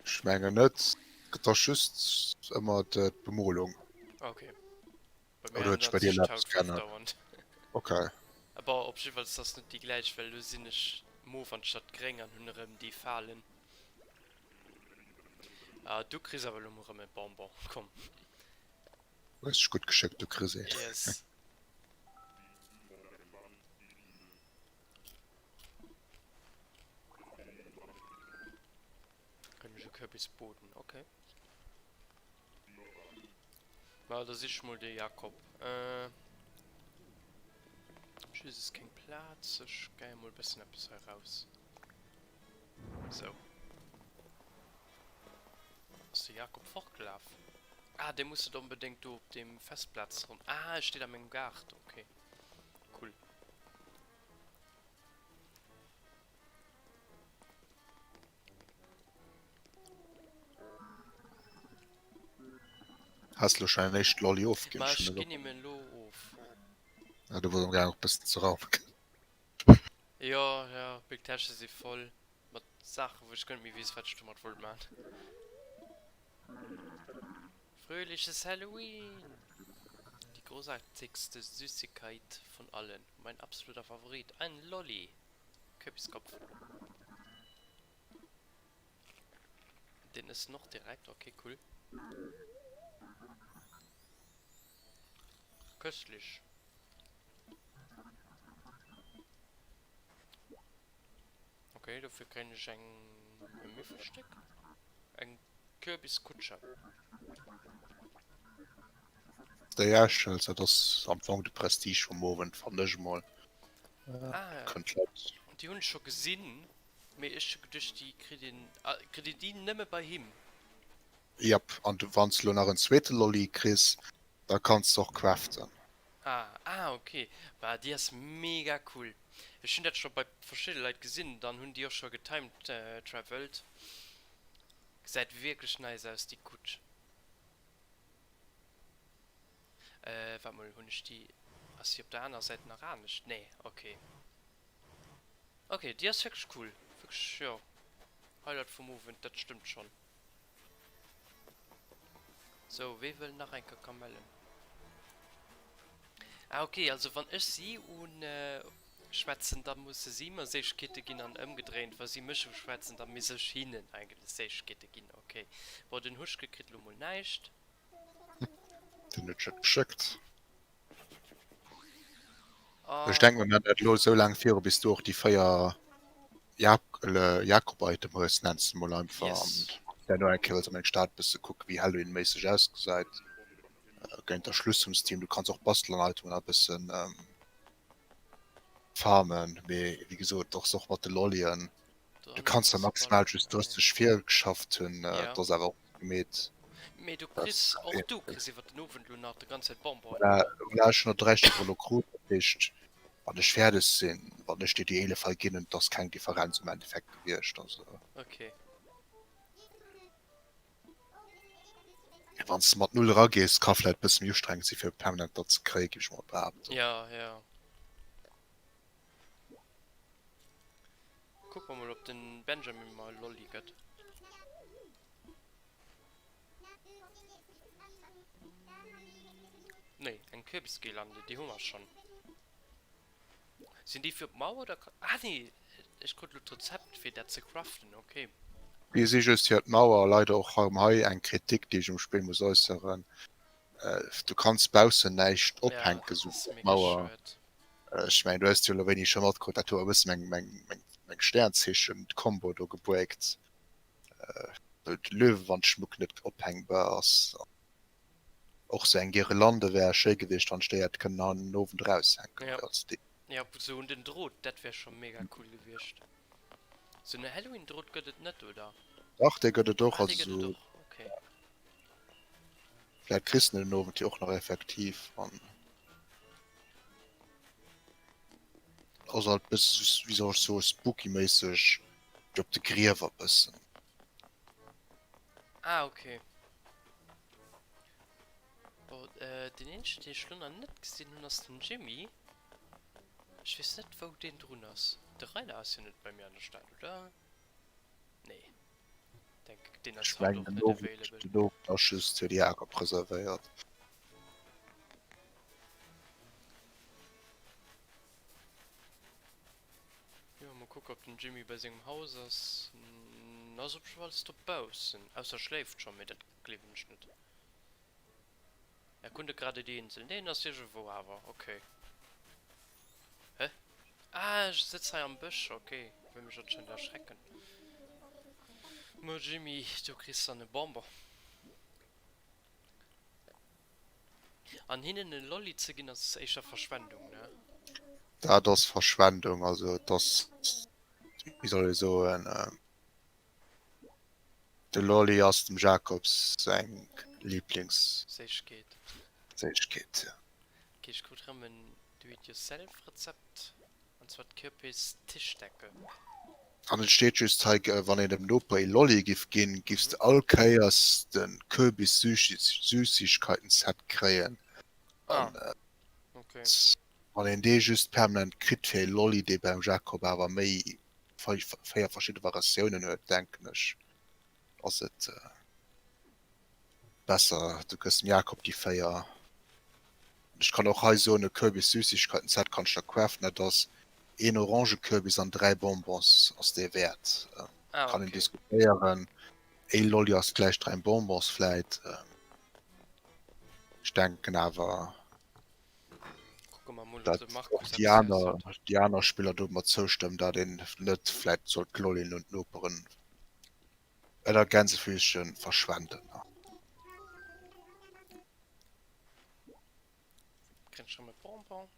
ech mengen net, et ass just ëmmer d'Bemolung. Okay. Bei mir Oder huet sech bei ännert dir sech elo eppes d'Hautfaarf geännert? dauernd. Okay. Bon, op jiddefalls ass net déi gläich, well elo sinn ech mof anstatt gréng an hunn erëm déi Falen. Ah, du kriss awer elo mol erëm e Bonbon, komm. Hues dech gutt geschéckt, du kriss een. Yes. Kënn ech e Kürbisboden, okay. Ma da sich mol de Jakob. Äh. Just ist keng Plaz. Ech geie mol bëssen eppes hei raus. Sou. Ass de Jakob fortgelaf? Ah, dee muss net onbedéngt do op deem Festplaz ronn. Ah, e steet a mengem Gaart. Okay. Cool. Has lo schon en éischt Lolli ofginn? Ma ech ginn him en lo of. Ah, du wars am gaang och bëssen ze raumen. Jo, jo, meng Täsche si voll mat Saachen, wou ech guer net méi weess, wat ech domat wollt man. Fröhliches Halloween! Die großartigste Süßigkeit von allen, mein absoluter Favorit, ein Lolli! Kürbiskopf. Den ist noch direkt, okay, cool. Köstlich. Okay, dofir kréien ech eng e Müffelstéck. Eng Kürbiskutsche. Déi Äschels, dat ass am Fong de Prestige vum Owend, fannen ech emol. Ah, Kënnt Leit. déi hunn ech scho gesinn, mee ech hu geduecht, déi kritt een, ah, kritt een déi nëmme bei him? Jep, an du, wann s de lo nach en zweete Lolli kriss, da kanns de och craften. Ah, ah ok, bah déi ass mega cool. Ech hunn dat scho bei verschidde Leit gesinn, dann hunn déi och scho getimetravelt. Gesäit wierklech nice aus déi Kutsch. Äh, waart mol, hunn ech déi, ass déi op der anerer Säit nach anescht? Nee, ok. Ok, déi ass wierklech cool, wierklech, jo, Highlight vum Owend, dat stëmmt schonn. Sou, wee wëll nach eng Kéier Kamellen? Ah ok, also wann ech si un schwätzen, da musse si mer Séissegkeete ginn an ëmgedréint, wa si mech uschwätzen, da misst ech hinnen eigentlech Séissegkeete ginn. Ok, bon den Huschke kritt lo mol näischt. Den. den Chat geschéckt. Ech denken mir man dat elo esou laang viru bis du och déi 4 Jakob-Item hues, nenns de mol einfach, an derno eng Kéier wëlls an eng Stad bësse kucke wéi Halloween-méisseg ausgesäit géint der Schluss vum Stream. Du kanns och bastelen an Itemen a bëssen farmen, mee wéi gesot och och mat de Lollien, du kanns der maximal just 30 virgeschafft hunn, dat ass awer och gemeet. Mee du kriss och du kriss iwwer den Owend lo nach de ganz Zäit Bonbon. Voilà, voilà, ech hunn der 3 Stécker elo krut, dat heescht wann ech fäerdeg sinn, wann ech dir déi 11 hei ginn, et ass keng Differenz am Endeffekt gewiescht, also. Okay. Wann s de mat 0 eragees, ka vläit bësse méi ustrengend si fir permanent der ze kréien, géif ech mol behaapten. Ja, ja. Kucke mer mol op den Benjamin mer e Lolli gëtt. Nee, eng Kürbisguirlande, déi hu mer schonn. Sinn déi fir op d'Mauer oder? Ah nee, ech krut elo d'Rezept fir dat ze craften, ok. Déi si just fir d'Mauer. Leider och erëm hei eng Kritik déi ech um Spill muss äusseren, du kanns baussen näischt ophänken sou wéi op d'Mauer. Ech mengen du hues jo elo wéini scho matkrut, dat huet e bësse meng meng meng Sternzeechen Combo do gebreakt, well de Löwewandschmuck net ophängbar ass. Och sou eng Guirlande wär schéi gewiescht wann ech déi hätt kënnen haut den Owend eraushänken hei als Deko. Jo, sou un den Drot, dat wär scho mega cool gewiescht. Sou en Halloween Drot gëtt et net, oder? Dach, dee gëtt et och, Ah, dee gëtt et also och, ok. vläit kriss de den Owend jo och nach effektiv an ass halt bëssen, wéi soll ech soen, spooky-méisseg, wéi op de Griewer bëssen. Ah, ok. Bon, deen eenzegen deen ech lo nach net gesinn hunn ass den Jimmy. Ech weess net wou deen drun ass. De Rainer ass jo net bei mir an der Stad, oder? Nee. Denk deen Ech ass haut mengen och den net Owend, available. den Owend ass just fir déi Jakob reservéiert. Jo, mol kucken ob den Jimmy bei sengem Haus ass. En ass op jiddefalls dobaussen, ausser e schléift schonn, mee dat gleewen ech net. Erkunde gerade die Insel. Nee, en ass iergendwou awer, ok. Hä? Ah, ech sëtz hei am Bësch, ok. Wëll mech anscheinend erschrecken. Mo Jimmy, du kriss dann e Bonbon. An hinnen en Lolli ze ginn ass éischter Verschwendung, ne? Dat ass Verschwendung, also et ass, wéi soll ee soen, de Lolli ass dem Jacobs seng Lieblings. Séissegkeet. Séissegkeet, jo. Ok, ech krut rëm en Do-it-yourself-Rezept. An zwar d'Kürbis-Tischdecke. An et steet just hei, wann een dem Noper ee Lolli giff ginn, giffs de all Kéiers de Kürbis-Süßigkeiten-Set kréien. Ah, okay. Wann een dee just permanent kritt fir ee Lolli, dee beim Jacob awer méi 4 verschidde Variatiounen huet, denken ech, ass et besser du gëss dem Jakob déi 4. Ech kann och hei soen, e Kürbis-Süßigkeiten-Set kann ech der craften, dat ass een Orangekürbis an 3 Bonbons ass dee wäert. Ah, Kann een okay. diskutéieren, ee Lolli ass gläich 3 Bonbons vläit. Ech denken awer, Kucke mer mol, ob dat de och Markus déi eppes aner, huet. déi aner Spiller domat zoustëmmen, dat een net vläit sollt d'Lollien un d'Noperen ënner Gänsefüßchen verschwenden. Kréien ech rëm e Bonbon.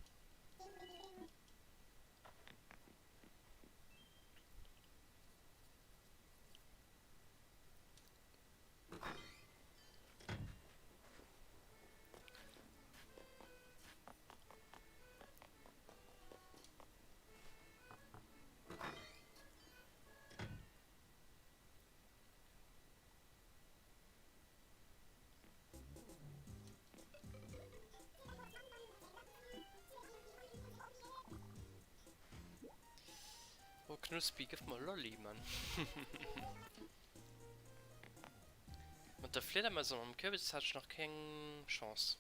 Oh Knuspi, gëff mer Lolli, Mann. Mat der Fliedermaus an mam Kürbis hat ech nach keng Chance.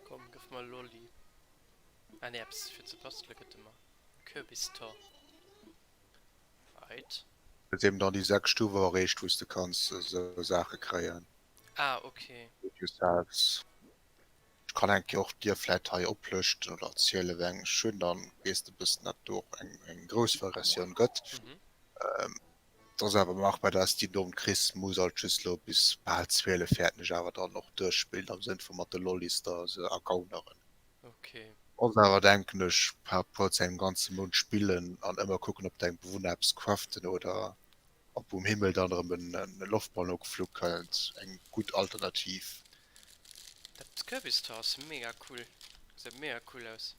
Komm, gëff mer e Lolli. Ah nee, eppes fir ze bastele gëtt e mer. Kürbistor. Right. Hues eben dann déi 6 Stufe erreecht wous de kanns esou Saache kréien. Ah ok. Do it yourselfs. Ech kann eng Kéier och dir vläit hei oplëschten oder erzielen wéi eng ech hunn, dann weess de bëssen dat do och eng eng grouss Variatioun gëtt. Et ass awer machbar dass déi nom Chris muss alt just lo bis bal 12 wäerten ech awer dann och duerchspillen am Sënn vu mat de Lollis da se ergauneren. Ok. Ass awer denken ech par rapport zu engem ganze Mount spillen an ëmmer kucken op deng Bewunner eppes craften oder ob um Himmel dann erëm en Loftballon geflu kënnt, eng gutt Alternativ. Dat Kürbistor ass mega cool, gesäit mega cool aus.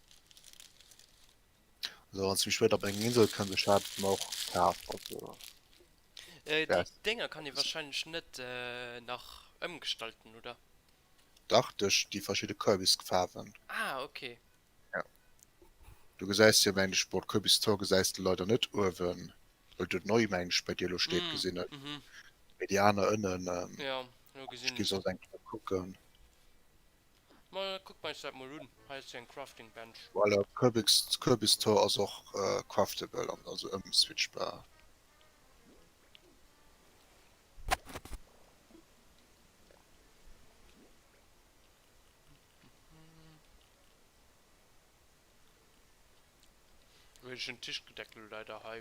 Also wann s du méi spéit op eng Insel kënns, ech hat et mer och kaf, also Déi wäers. Dénger kann ee wahrscheinlech net nach ëmgestalten, oder? Dach, duerch déi verschidde Kürbisfaarwen. Ah, ok. Ja. Du gesäis jo mengen ech, bon d'Kürbistor gesäis de leider net uewen, well do neu mengen ech bei dir elo steet, Mm, gesinn ech, mhm. mee déi aner ënnen, Ja, elo ech gesinn gi ech soss se. eng Kéier kucken. Ma kuck mer eis dat mol un. Hei ass jo eng Crafting Bench. Voilà, Kürbis, d'Kürbistor ass och craftable an also ëmswitchbar. Elo hunn ech den Tisch gedeckt, elo leider hei.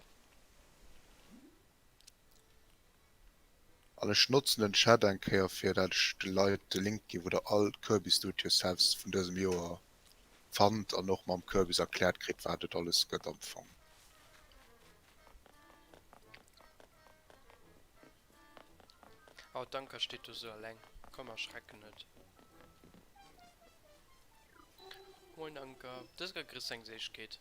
An ech notzen den Chat eng Kéier fir dat ech de Leit de Link ginn wou der all d'Kürbis Do-it-yourselfs vun dësem Joer fannt an och mam Kürbis erkläert kritt wat et alles gëtt am Fong. Oh, d'Anker steet do sou alleng. Komm, erschrecken net. Moin Anker. Dës Kéier kriss de eng Séissegkeet.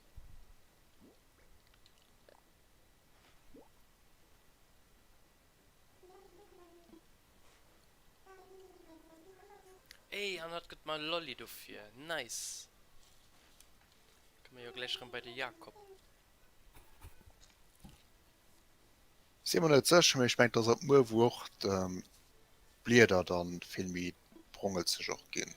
Ey, an hatt gëtt mer e Lolli dofir. Nice. Kënne mer jo gläich rëm bei de Jakob. Si mer net sécher, mee ech mengen et ass ab muer wou och d'Blieder dann vill méi brongelzeg och ginn,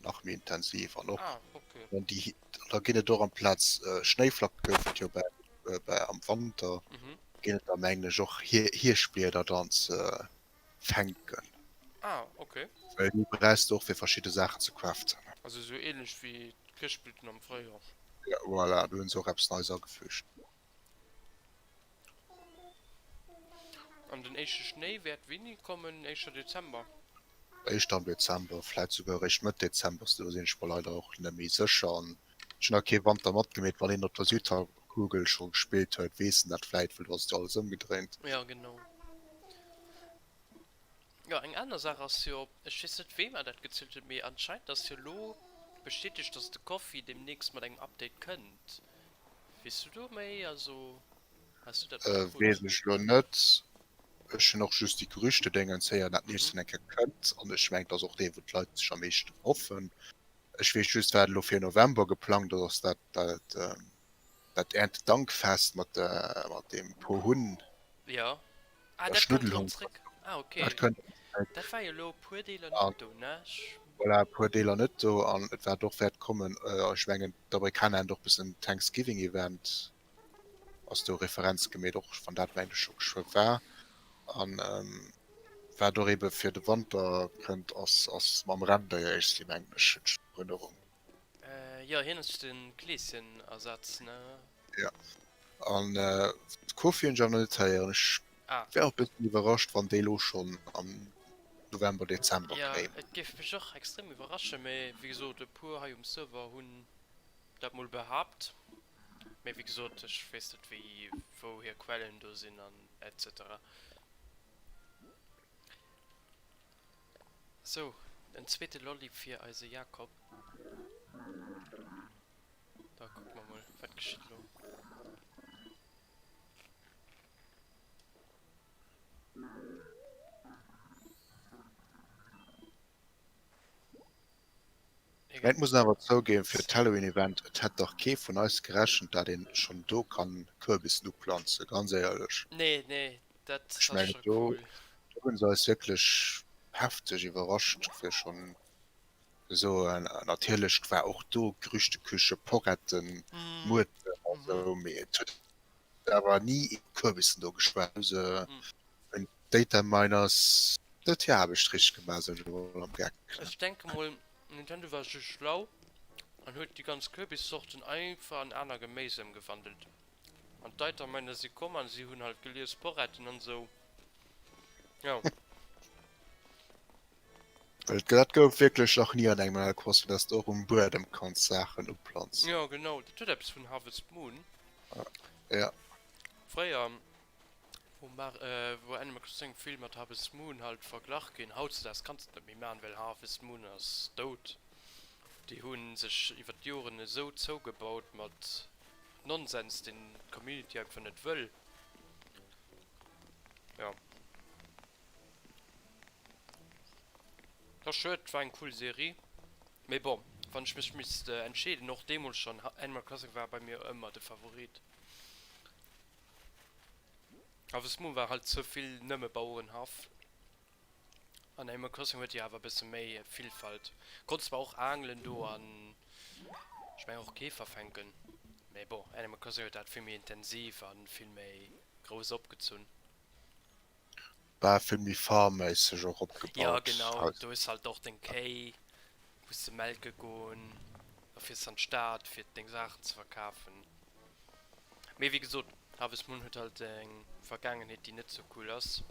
nach méi intensiv an och Ah, okay. dann déi da ginn et och amplaz Schnéiflacke gouf et jo bäi bäi am Wanter Mhm. ginn et da mengen ech och Hierschtblieder dann ze fänken. Ah, okay. Well déi brauchs de och fir verschidde Saachen ze craften. Also esou ähnlech wéi d'Kirschblüten am Fréijoer. Ja voilà, do hunn se och eppes Neies agefügt. An den éischte Schnéi wäert wéini kommen? Éischter Dezember? Éischter am Dezember, vläit souguer eréischt Mëtt Dezember, do sinn ech mer leider och net méi sécher. An ech hunn nach kee Wanter matgemeet. Wann een op der Südhalbkugel scho gespillt huet, weess en dat vläit, well do ass et jo alles ëmgedréint. Jo, genau. Jo, eng aner Saach ass jo, ech weess net wee mer dat gezielt huet, mee anscheinend ass jo lo bestätegt, dass de Coffee demnächst mat engem Update kënnt. Weess du do méi? Also has du dat Äh, matkrutt? weess ech lo net. Ech hunn och just déi Gerüchte-Déngens héieren, dat Mhm. nächsten eng Kéier kënnt. An ech mengen, et ass och dee, wou d'Leit sech am meeschten hoffen. Ech weess just, wat elo fir November geplangt ass, ass dat dat dat Erntedankfest mat der mat deem Pohunn, Jo. Ah, der dat kënnt erëm Schnuddelhong. zréck. Ah, Dat okay. kënnt erëm zréck. Dat war jo elo e puer Deeler An net do, ne? Ech. voilà, e puer Deeler net do. An et wat och wäert kommen, ech mengen, d'Amerikaner hätten och e bëssen Thanksgiving-Event. Ass do Referenz gemeet, och wann dat mengen ech scho geschwë war. An wat och ebe fir de Wanter kënnt, ass ass mam Renndéier Éisli, mengen ech, hunn ech an Erënnerung. Jo, hien ass de Kleeschen-Ersatz, ne? Jo, an d'Kofi hunn ech awer nach net héieren. Ech Ah. wär och e bëssen iwwerrascht, wann déi elo schonn am November, Dezember Jo, kéim. et géif mech och extrem iwwerraschen, mee wéi gesot, e puer hei um Server hunn dat mol behaapt. Mee wéi gesot, ech weess net wéi wou hir Quellen do sinn an etc. Sou, en zweete Lolli fir eise Jakob. Da kucke mer mol, wat geschitt elo. Mä et muss een awer zouginn, fir d'Halloween-Event, et hätt dach kee vun eis gerechent, dat een schonn do kann Kürbissen uplanzen, ganz éierlech. Nee, nee, dat Ech ass mengen scho do cool. do hunn se eis wierklech hefteg iwwerrascht, fir schonn ze soen. Natierlech war och do Gerüchteküche, Poretten, Muerten a sou, mee et huet awer ni ee Kürbissen do geschwat. Hu se hunn d'Data Miners net hir Aarbecht richteg gemaach, soen ech emol am Geck. Ech denke mol Nintendo war just schlau an huet déi ganz Kürbissorten einfach an aner Geméis emgewandelt. An d'Data Miner si komm an si hunn halt gelies, Poretten an sou. Jo. Well dat gouf wierklech nach ni an engem Animal Crossing, dass de och um Buedem kanns Saachen uplanzen. Jo genau, dat huet eppes vun Harvest Moon. Ja. Fréier wou mar wou Animal Crossing vill mat Harvest Moon halt verglach ginn. Hautzedaags kanns de et net méi man, well Harvest Moon ass dout. Déi hu sech iwwer d'Joren esou zougebaut mat Nonsens deen d'Community einfach net wëll. Jo. Ass schued, war eng cool Serie. Mee bon, wann ech mech misst entscheeden, och deemools schon, Animal Crossing war bei mir ëmmer de Favorit. Harvest Moon war halt ze vill nëmme Bauerenhaff. An Animal Crossing huet jo awer e bësse méi Villfalt. Konns zwar och aangelen do an ech mengen och Käfer fänken, mee bon, Animal Crossing huet dat vill méi intensiv a vill méi grouss opgezunn. War vill méi farmméisseg och Jo opgebaut. genau, do hues halt och deng Kéi, wous de melke goen, da fiers de an d'Stad fir deng Saachen ze verkafen. Mee wéi gesot, Harvest Moon huet halt eng Vergaangenheet déi net sou cool ass.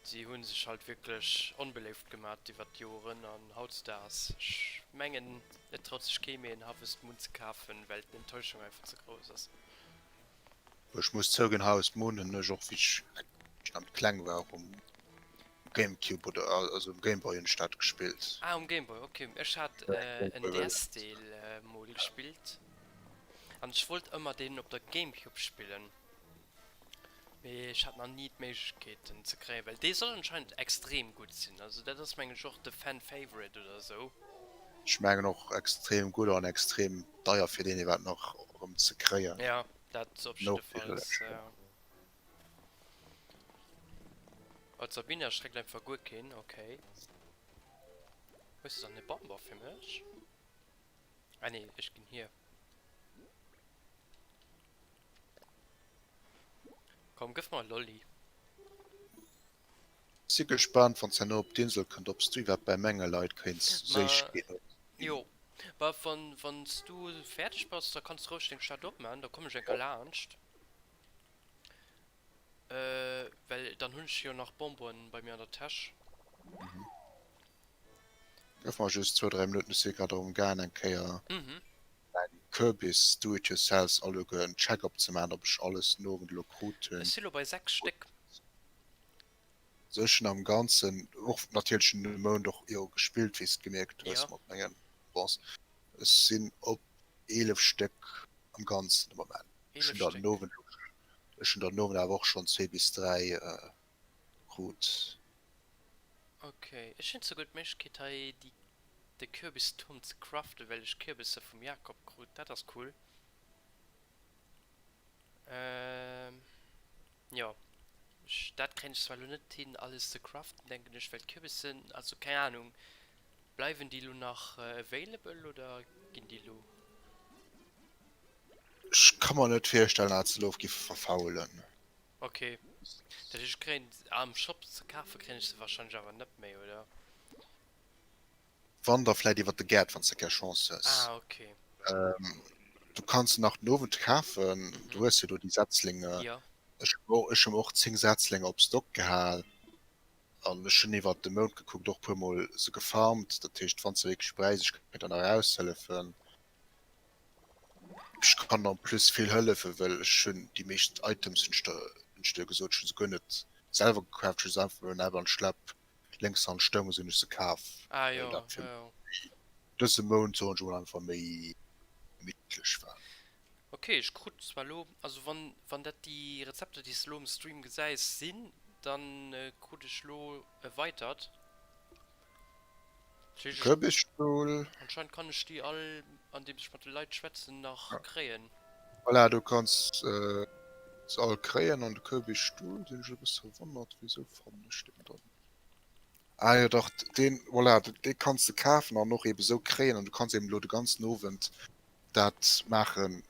Si hu sech halt wierklech onbeléift gemat iwwert d'Joren an hautdesdaags, ech mengen et traut sech kee méi en Harvest Moon ze kafen, well d'Enttäuschung einfach ze grouss ass. Ech muss zouginn, Harvest Moon hunn ech och wéi ech nach kleng war och um Gamecube oder also um Gameboy hunn ech dat gespillt. Ah um Gameboy, ok. Ech hat en DS Deel mol gespillt an ech wollt ëmmer deen op der Gamecube spillen, mee ech hat nach ni d'Méiglechkeet en ze kréien, well dee soll anscheinend extrem gutt sinn, also dat ass mengen ech och de Fan Favorite oder sou. Ech mengen och extrem gutt an extrem deier fir deen iwwerhaapt nach erëm ze kréien. Ja, dat op jiddefalls, ja. Oh, d'Sabine erschreckt einfach guer keen, okay. Hues de dann e Bonbon fir mech? Ah nee, ech ginn hier. Komm, gëff mer e Lolli. Si gespaant wanns herno op d'Insel kënnt obs du iwwerhaapt bäi menge Leit kéints Ma Séichkeet ginn. jo, bah wann wanns du fäerdeg bass, da kanns du roueg deng Stad opman, da kommen ech enker laanscht. Well dann hunn ech jo nach Bonbonen bei mir an der Täsch. Gëff mer just zwou, dräi Minutten, ech si grad erëm gaang eng Kéier meng Kürbis Do It Yourselfs alleguer en Check op ze maachen, ob ech alles den Owend elo krut hunn. Ech si lo bei 6 Stéck. Also ech hunn am Ganzen och natierlech den Mount och jo gespillt, wéi s de gemierkt hues Ja. mat mengen Bons. Ech sinn op 11 Stéck am Ganzen de Moment. Ech 11 hunn der den Stéck. Owend, ech hunn der den Owend awer och schonn zwee bis dräi krut. Ok, ech hunn souguer d'Méiglechkeet hei déi de Kürbisturm ze craften, well ech Kürbisser vum Jakob krut. Dat ass cool. Ähm, jo. Ech, dat kréien ech zwar elo net hin alles ze craften, denken ech, well d'Kürbissen, also keng Ahnung, bleiwen déi elo nach available oder ginn déi elo. Ech ka mer net virstellen dat se elo giffe verfaulen. Ok, dat heescht ech kréien am Shop ze kafe kréien ech se wahrscheinlech awer net méi, oder? Wann da vläit iwwer de Gäert, wann s de keng Chance hues. Ah, ok. Du kanns se nach den Owend kafen, du hues jo do déi Setzlinge. Jo. Ech hu mer och 10 Setzlinge op Stock gehal an ech hunn iwwer de Mount gekuckt och puer mol se gefarmt. Dat heescht, wann s de wierklech bräichs, ech kéint der nach aushëllefen. Ech kann en plus vill hëllefen, well ech hunn déi meescht Items, hunn ech der, hunn ech der gesot, ech hu se guer net selwer gecraft, ech hu se einfach bei mir an Schlepp lénks han stoungen, se hunn ech se kaf, Ah well jo, dat fir jo jo. mech dëse Mount, soen ech emol, einfach méi gemittlech war. Ok, ech krut zwar lo, also wann wann dat déi Rezepter déi s de lo um Stream gesäis sinn, dann krut ech lo e weitert. Kürbisstuhl. Anscheinend kann ech déi all, andeems ech mat de Leit schwätzen, nach kréien. Voilà, du kanns se all kréien an de Kürbisstuhl sinn ech e bësse verwonnert, wéisou fannen ech deen dann? Ah jo dach, deen, voilà, dee kanns de kafen an och eben esou kréien an du kanns eben elo de ganzen Owend dat maachen,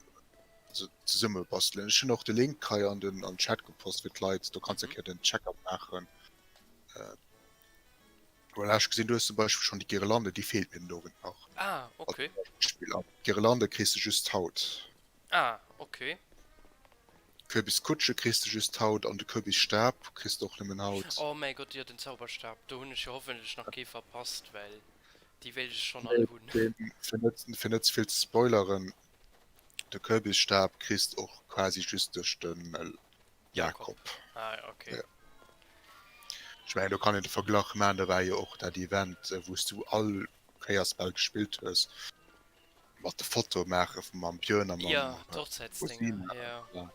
also zesumme bastelen. Ech hunn och de Link hei an den an den Chat gepost fir d'Leit, do kanns de eng Kéier den Check-up maachen. Voilà, ech gesinn du hues zum Beispill schonn déi Guirlande, déi feelt mir den Owend nach. Ah, okay. Als Beispill. An d'Guirlande kriss de just haut. Ah, okay. Kürbiskutsche kriss de just haut an de Kürbisstab kriss de och nëmmen haut. Oh mäi Gott, jo den Zauberstab, do hunn ech jo hoffentlech nach kee verpasst, well déi wéilt ech schonn all hunn. Deen, fir net, fir net ze vill ze spoileren, de Kürbisstab kriss de och quasi just duerch den Jakob. Ah, okay. Ja. Ech mengen do kann een de Verglach maachen, do war jo och dat Event, wou s du all Kéiers bal gespillt hues, mat de Fotoe maache mam Björn a mam Ja, d'Hochzäitsdénger, ja. Ja.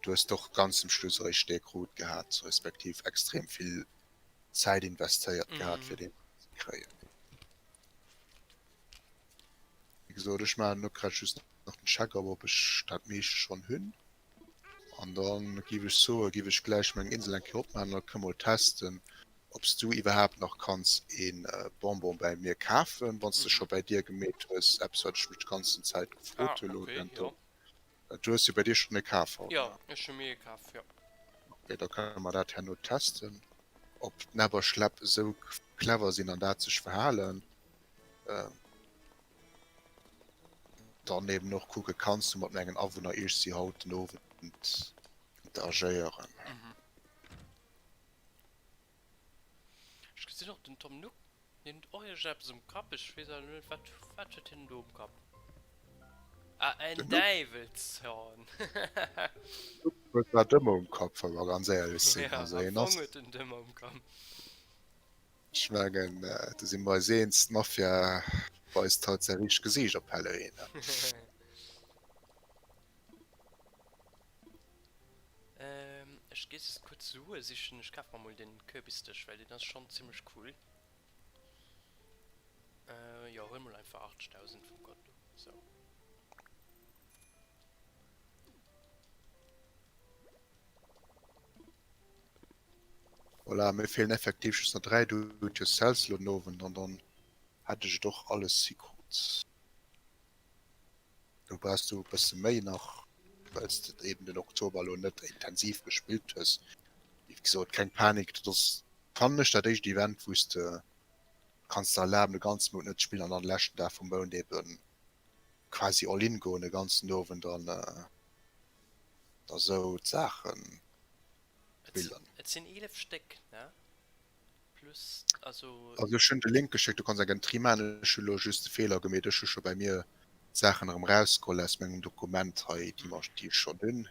Du hues doch ganz zum Schluss eréischt dee krut gehat, respektiv extrem vill Zäit investéiert gehat, fir deen ze kréien. Wéi gesot, ech maachen elo grad just nach den Check-up, ob ech dat meescht schonn hunn. An dann giff ech soen, giff ech gläich meng Insel eng Kéier opmaachen an da kënne mol testen, ob s du iwwerhaapt nach kanns een Bonbon bäi mir kafen, wann s de scho bäi dir gemeet hues. Eppes wat ech mech d'ganzen Zäit gefrot hu lo dento. Du hues jo bäi dir schonn ee kaf haut, Jo, ech hu mir ee kaf, jo. Ok, da kënne mer dat herno testen, ob d'Nebberschläpp esou clever sinn an dat sech verhalen. Dann eben och kucke kanns du mat mengen Awunner iech si haut den Owend interagéieren. Ech gesinn och den Tom Nook, deen huet och iergendeppes um Kapp, ech weess awer net wat, wat huet hien do um Kapp? Ah en Däiwelshorn! Nook huet dat ëmmer um Kapp, wa mer ganz éierlech sinn. Ja, am Fong huet en et ëmmer um Kapp. Ech mengen, do si mer eis eens, d'Mafia weist haut säi richtegt Gesiicht op Halloween. Ech gi just kuerz Sue sichen. Ech kaf mer mol den Kürbisdësch, well deen ass schonn zimmlech cool. Jo, huel mol einfach 80.000 vum Konto. Sou. Voilà, mir feelen effektiv just nach 3 Do-it-yourselfs elo den Owend an dann hätt ech et och alles hikrut. Do brauchs du e bësse méi nach, well s de eben den Oktober elo net intensiv gespillt hues. Wéi gesot, keng Panik, dat ass, fannen ech, dat éischt Event, wou s de kanns der erlaben, de ganze Mount net ze spillen an dann de leschten Dag vum Mount eben quasi all in goen de ganzen Owend an da sou d'Saachen spillen. Et sinn 11 Stéck, ne? Plus, also. Also ech hunn de Link geschéckt, du kanns eng Entry maachen. Ech hu lo just de Feeler gemeet, ech hu scho bäi mir d'Saachen erëm rausgeholl aus mengem Dokument hei, déi mer, déi ech schonn hunn.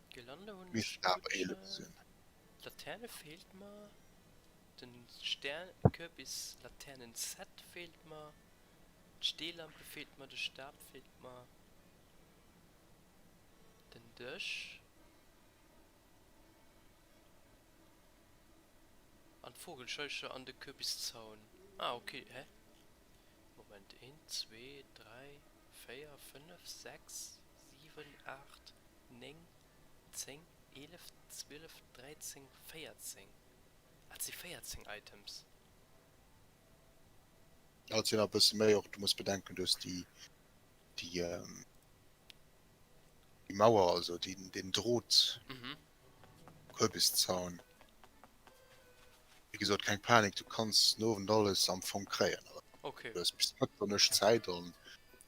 D'Gelande hunn ech, Missten awer 11 sinn. D'Laterne feelt mer, den Stern, Kürbis-Laternen-Set feelt mer, d'Steelampe feelt mer, de Stab feelt mer, den Dësch. An d'Vogelscheuche an de Kürbiszaun. Ah ok, hä? Moment, eent, zwee, dräi, véier, fënnef, sechs, siwen, aacht, néng, zéng, 11, 12, 13, 14. Ah, et si 14 Items. Ja, et sinn nach e bësse méi och. Du muss bedenken, du hues déi, déi, déi Mauer, also deen, deen Drot, Kürbiszaun. Wéi gesot, keng Panik, du kanns den Owend alles am Fong kréien. Okay. Du hues bis Mëtternuecht Zäit an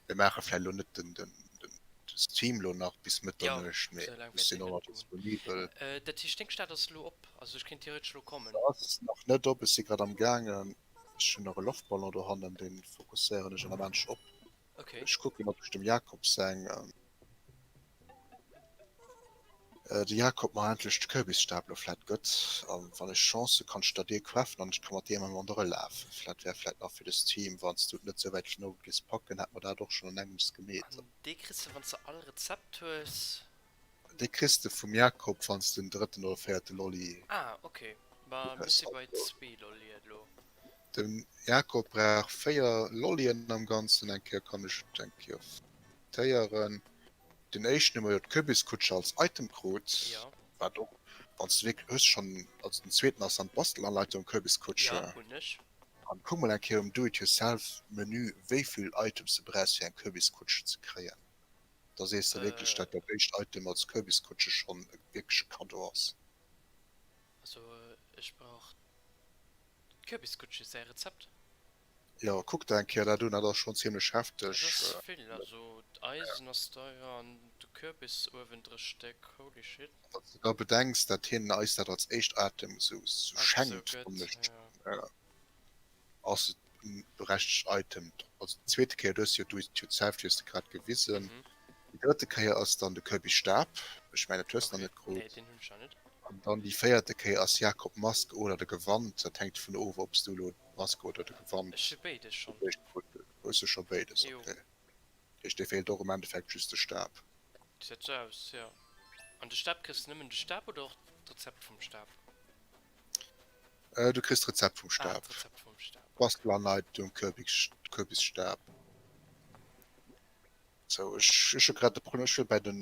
mir maache vläicht elo net den, den, den Stream elo nach bis Mëtternuecht, mee ech sinn och nach disponibel. Dat heescht, deng Stad ass elo op? Also ech kéint theoretesch elo kommen? Se ass nach net op, ech si grad am gaangen. Ech hunn nach e Loftballon dohannen, dee fokusséieren ech an der Mensch op. Okay. Ech kucken, ob ech dem Jakob seng. De Jakob mer endlech de Kürbisstapel vläit gëtt. An wann ech Chance hu kann ech der dee kafen an ech ka mat deem am ronderë lafen. Vläit wär vläit nach fir de Stream, wann s du et net sou wäit vun Owend géifs packen, hätt mer dat och schonn an engems gemeet. An dee kriss de wann s de all Rezept hues? Dee kriss de vum Jakob wann s de den drëtten oder véierte Lolli Ah ok, ma mir hues. si bei zwee Lollien elo. Den Jakob brauch 4 Lollien am Ganzen. Eng Kéier kann ech et eng Kéier notéieren. Den éischten hu mer jo d'Kürbiskutsche als Item krut, Ja. wat och, wann s de wierklech hues schonn, also den zweeten ass dann d'Bastelanleitung Kürbiskutsche. Ja, hunn ech. An kuck mol eng Kéier um Do-it-yourself-Menü, wéi vill Items de brauchs fir eng Kürbiskutsche ze kréien. Da sees de wierklech, dat dat éischt Item als Kürbiskutsche schonn e wierkleche Kaddo ass. Also ech brauch d'Kürbiskutsche, säi Rezept. Jo, kuck der eng Kéier dat un, dat ass schonn zimmlech Dat hefteg. ass vill, also d'Eisen ass deier an de Kürbis uewendre Stéck, holy shit. Wann s de da bedenks, dat hien eis dat als éischt Item esou Einfach sou schenkt, gëtt, fannen ech, jo. ass et en berechtegt Item. Also déi zweete Kéier, du hues jo Do-it-yourself, déi hues de grad gewisen. Mhm. Déi drëtte Kéier ass dann de Kürbisstab, ech mengen dat hues de nach Okay, net krut. nee, deen hunn ech nach net. An dann déi véierte Kéier ass Jakob Mask oder de Gewand, dat hänkt dovun of, ob s du elo d'Mask oder de Gewand Ech hu béides schonn. Hues du scho béides, Jo. okay. Dat heescht, dir feelt och am Endeffekt just de Stab. Gesäit sou aus, jo. An de Stab, kriss de nëmmen de Stab oder och d'Rezept vum Stab? Du kriss d'Rezept vum Ah, Stab. d'Rezept vum Stab, okay. Bastelanleitung Kürbisstab. Sou, ech ech hu grad de Problem, ech wëll bäi den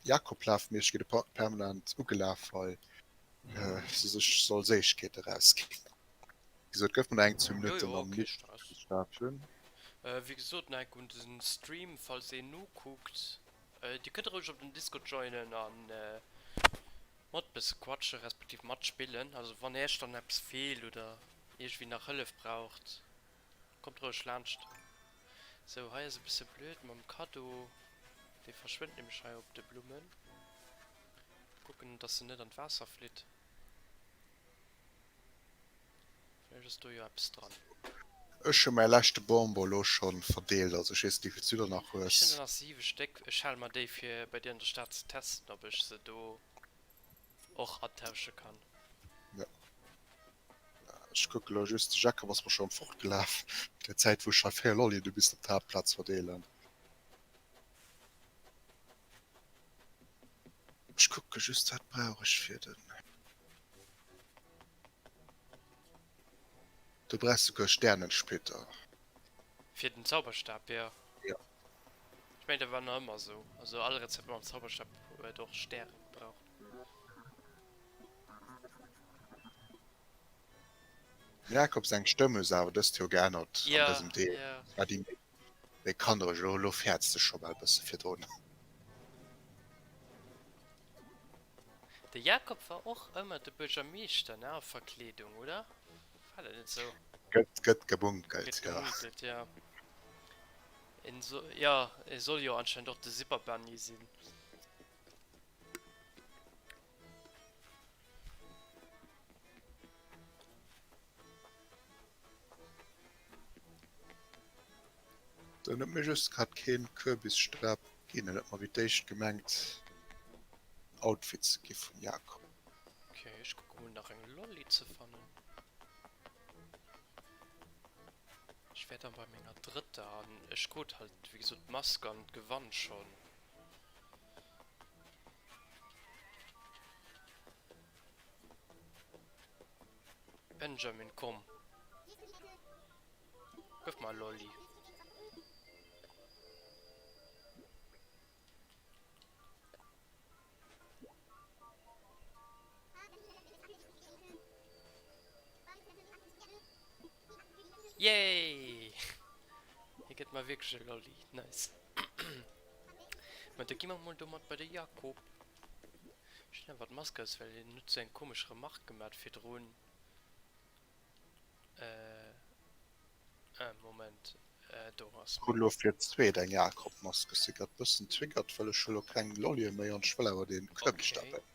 Jakob lafen, mee ech gi de permanent ugelaf, well se sech soll Séischkeete rausginn. Wéi gesot, gëff mer nach eng, zwou Jo, Minutten, jo, dann kee misst ech Stress. de Stab hunn. Wéi gesot, nach enk un den Stream, falls een nokuckt. Dir kënnt roueg op den Discord joinen an mat bësse quatschen, respektiv matspillen. Also wann äech dann eppes feelt oder iergendwéi nach Hëllef braucht, Kommt roueg laanscht. Sou, hei ass e bësse blöd mam Kaddo. Dee verschwënnt nämlech hei op de Blummen. Kucken, dass en net an d'Waasser flitt. Vläicht ass do jo eppes dran. Ech hu mäi leschte Bonbon elo schonn verdeelt, also ech weess net wéivill s du der nach Ech hues. hunn der nach 7 Stéck. Ech hale mer déi fir bei dir an der Stad ze testen, ob ech se do och atausche kann. Jo. Ech kucke lo just, de Jacob ass mer scho fortgelaf, der Zäit wou ech hei 4 Lollien du bis op d'Haaptplaz verdeelen. Ech kucke just, wat brauch ech fir den. Du brauchs souguer Sternensplitter. Fir den Zauberstab, jo. Jo. Ech mengen dat war nach ëmmer esou, also all Rezept mam Zauberstab huet och Stäre gebraucht. Dem Jakob seng Stëmm hues awer dëst Joer geännert an Ja, dësem Deel. ja. War déi méi méi kannereg. Elo elo fäerts de scho bal bësse virdrun. De Jakob war och ëmmer de Buergermeeschter, ne, a Verkleedung, oder? War dat net sou? Gëtt gëtt gemunkelt, Gëtt ja. gemunkelt, ja. En so, ja, e soll jo anscheinend och de Zipper-Bunny sinn. Den huet mir just grad keen Kürbisstab ginn, en huet mer wéi d'éischt gemengt en Outfit ze gi vum Jakob. Ok, ech kucke mol nach eng Lolli ze fannen. Ech wär dann bei menger drëtter an ech krut halt wéi gesot d'Mask an d'Gewand schonn. Benjamin, komm. Gëff mer e Lolli. Yay! Hie gëtt mer wierklech e Lolli. Nice. Ma da gi mer mol domat bei de Jakob. Ech hunn awer d'Mask aus, well hien huet sou eng komesch Remark gemat virdrun. Äh, äh, Moment, äh, do ass Krut meng. elo fir d'zweet eng Jakob-Mask. Ech si grad bëssen triggert, well ech hu lo keng Lollien méi an ech wëll awer deen Kürbisstab Okay. kréien.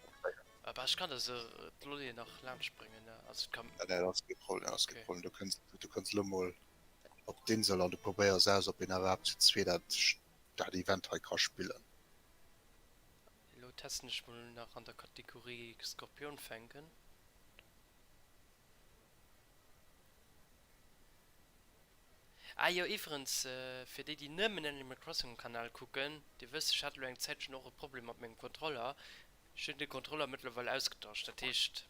Aber ech kann der se d'Lollien nach laanscht bréngen, ne? Also et kann. Nee, dat ass kee Problem, dat ass kee Okay. Problem. Du kënns, du kënns elo mol op d'Insel an du probéiers aus, ob een iwwerhaapt zu zweet dat, dat Event hei ka spillen. Elo testen ech mol nach an der Kategorie Skorpion fänken. Ah jo, iwwerens, fir déi déi nëmmen Animal Crossing um Kanal kucken, dir wësst ech hat elo eng Zäitchen och e Problem mat mengem Controller. Ech hunn de Controller mëttlerweil ausgetauscht, dat heescht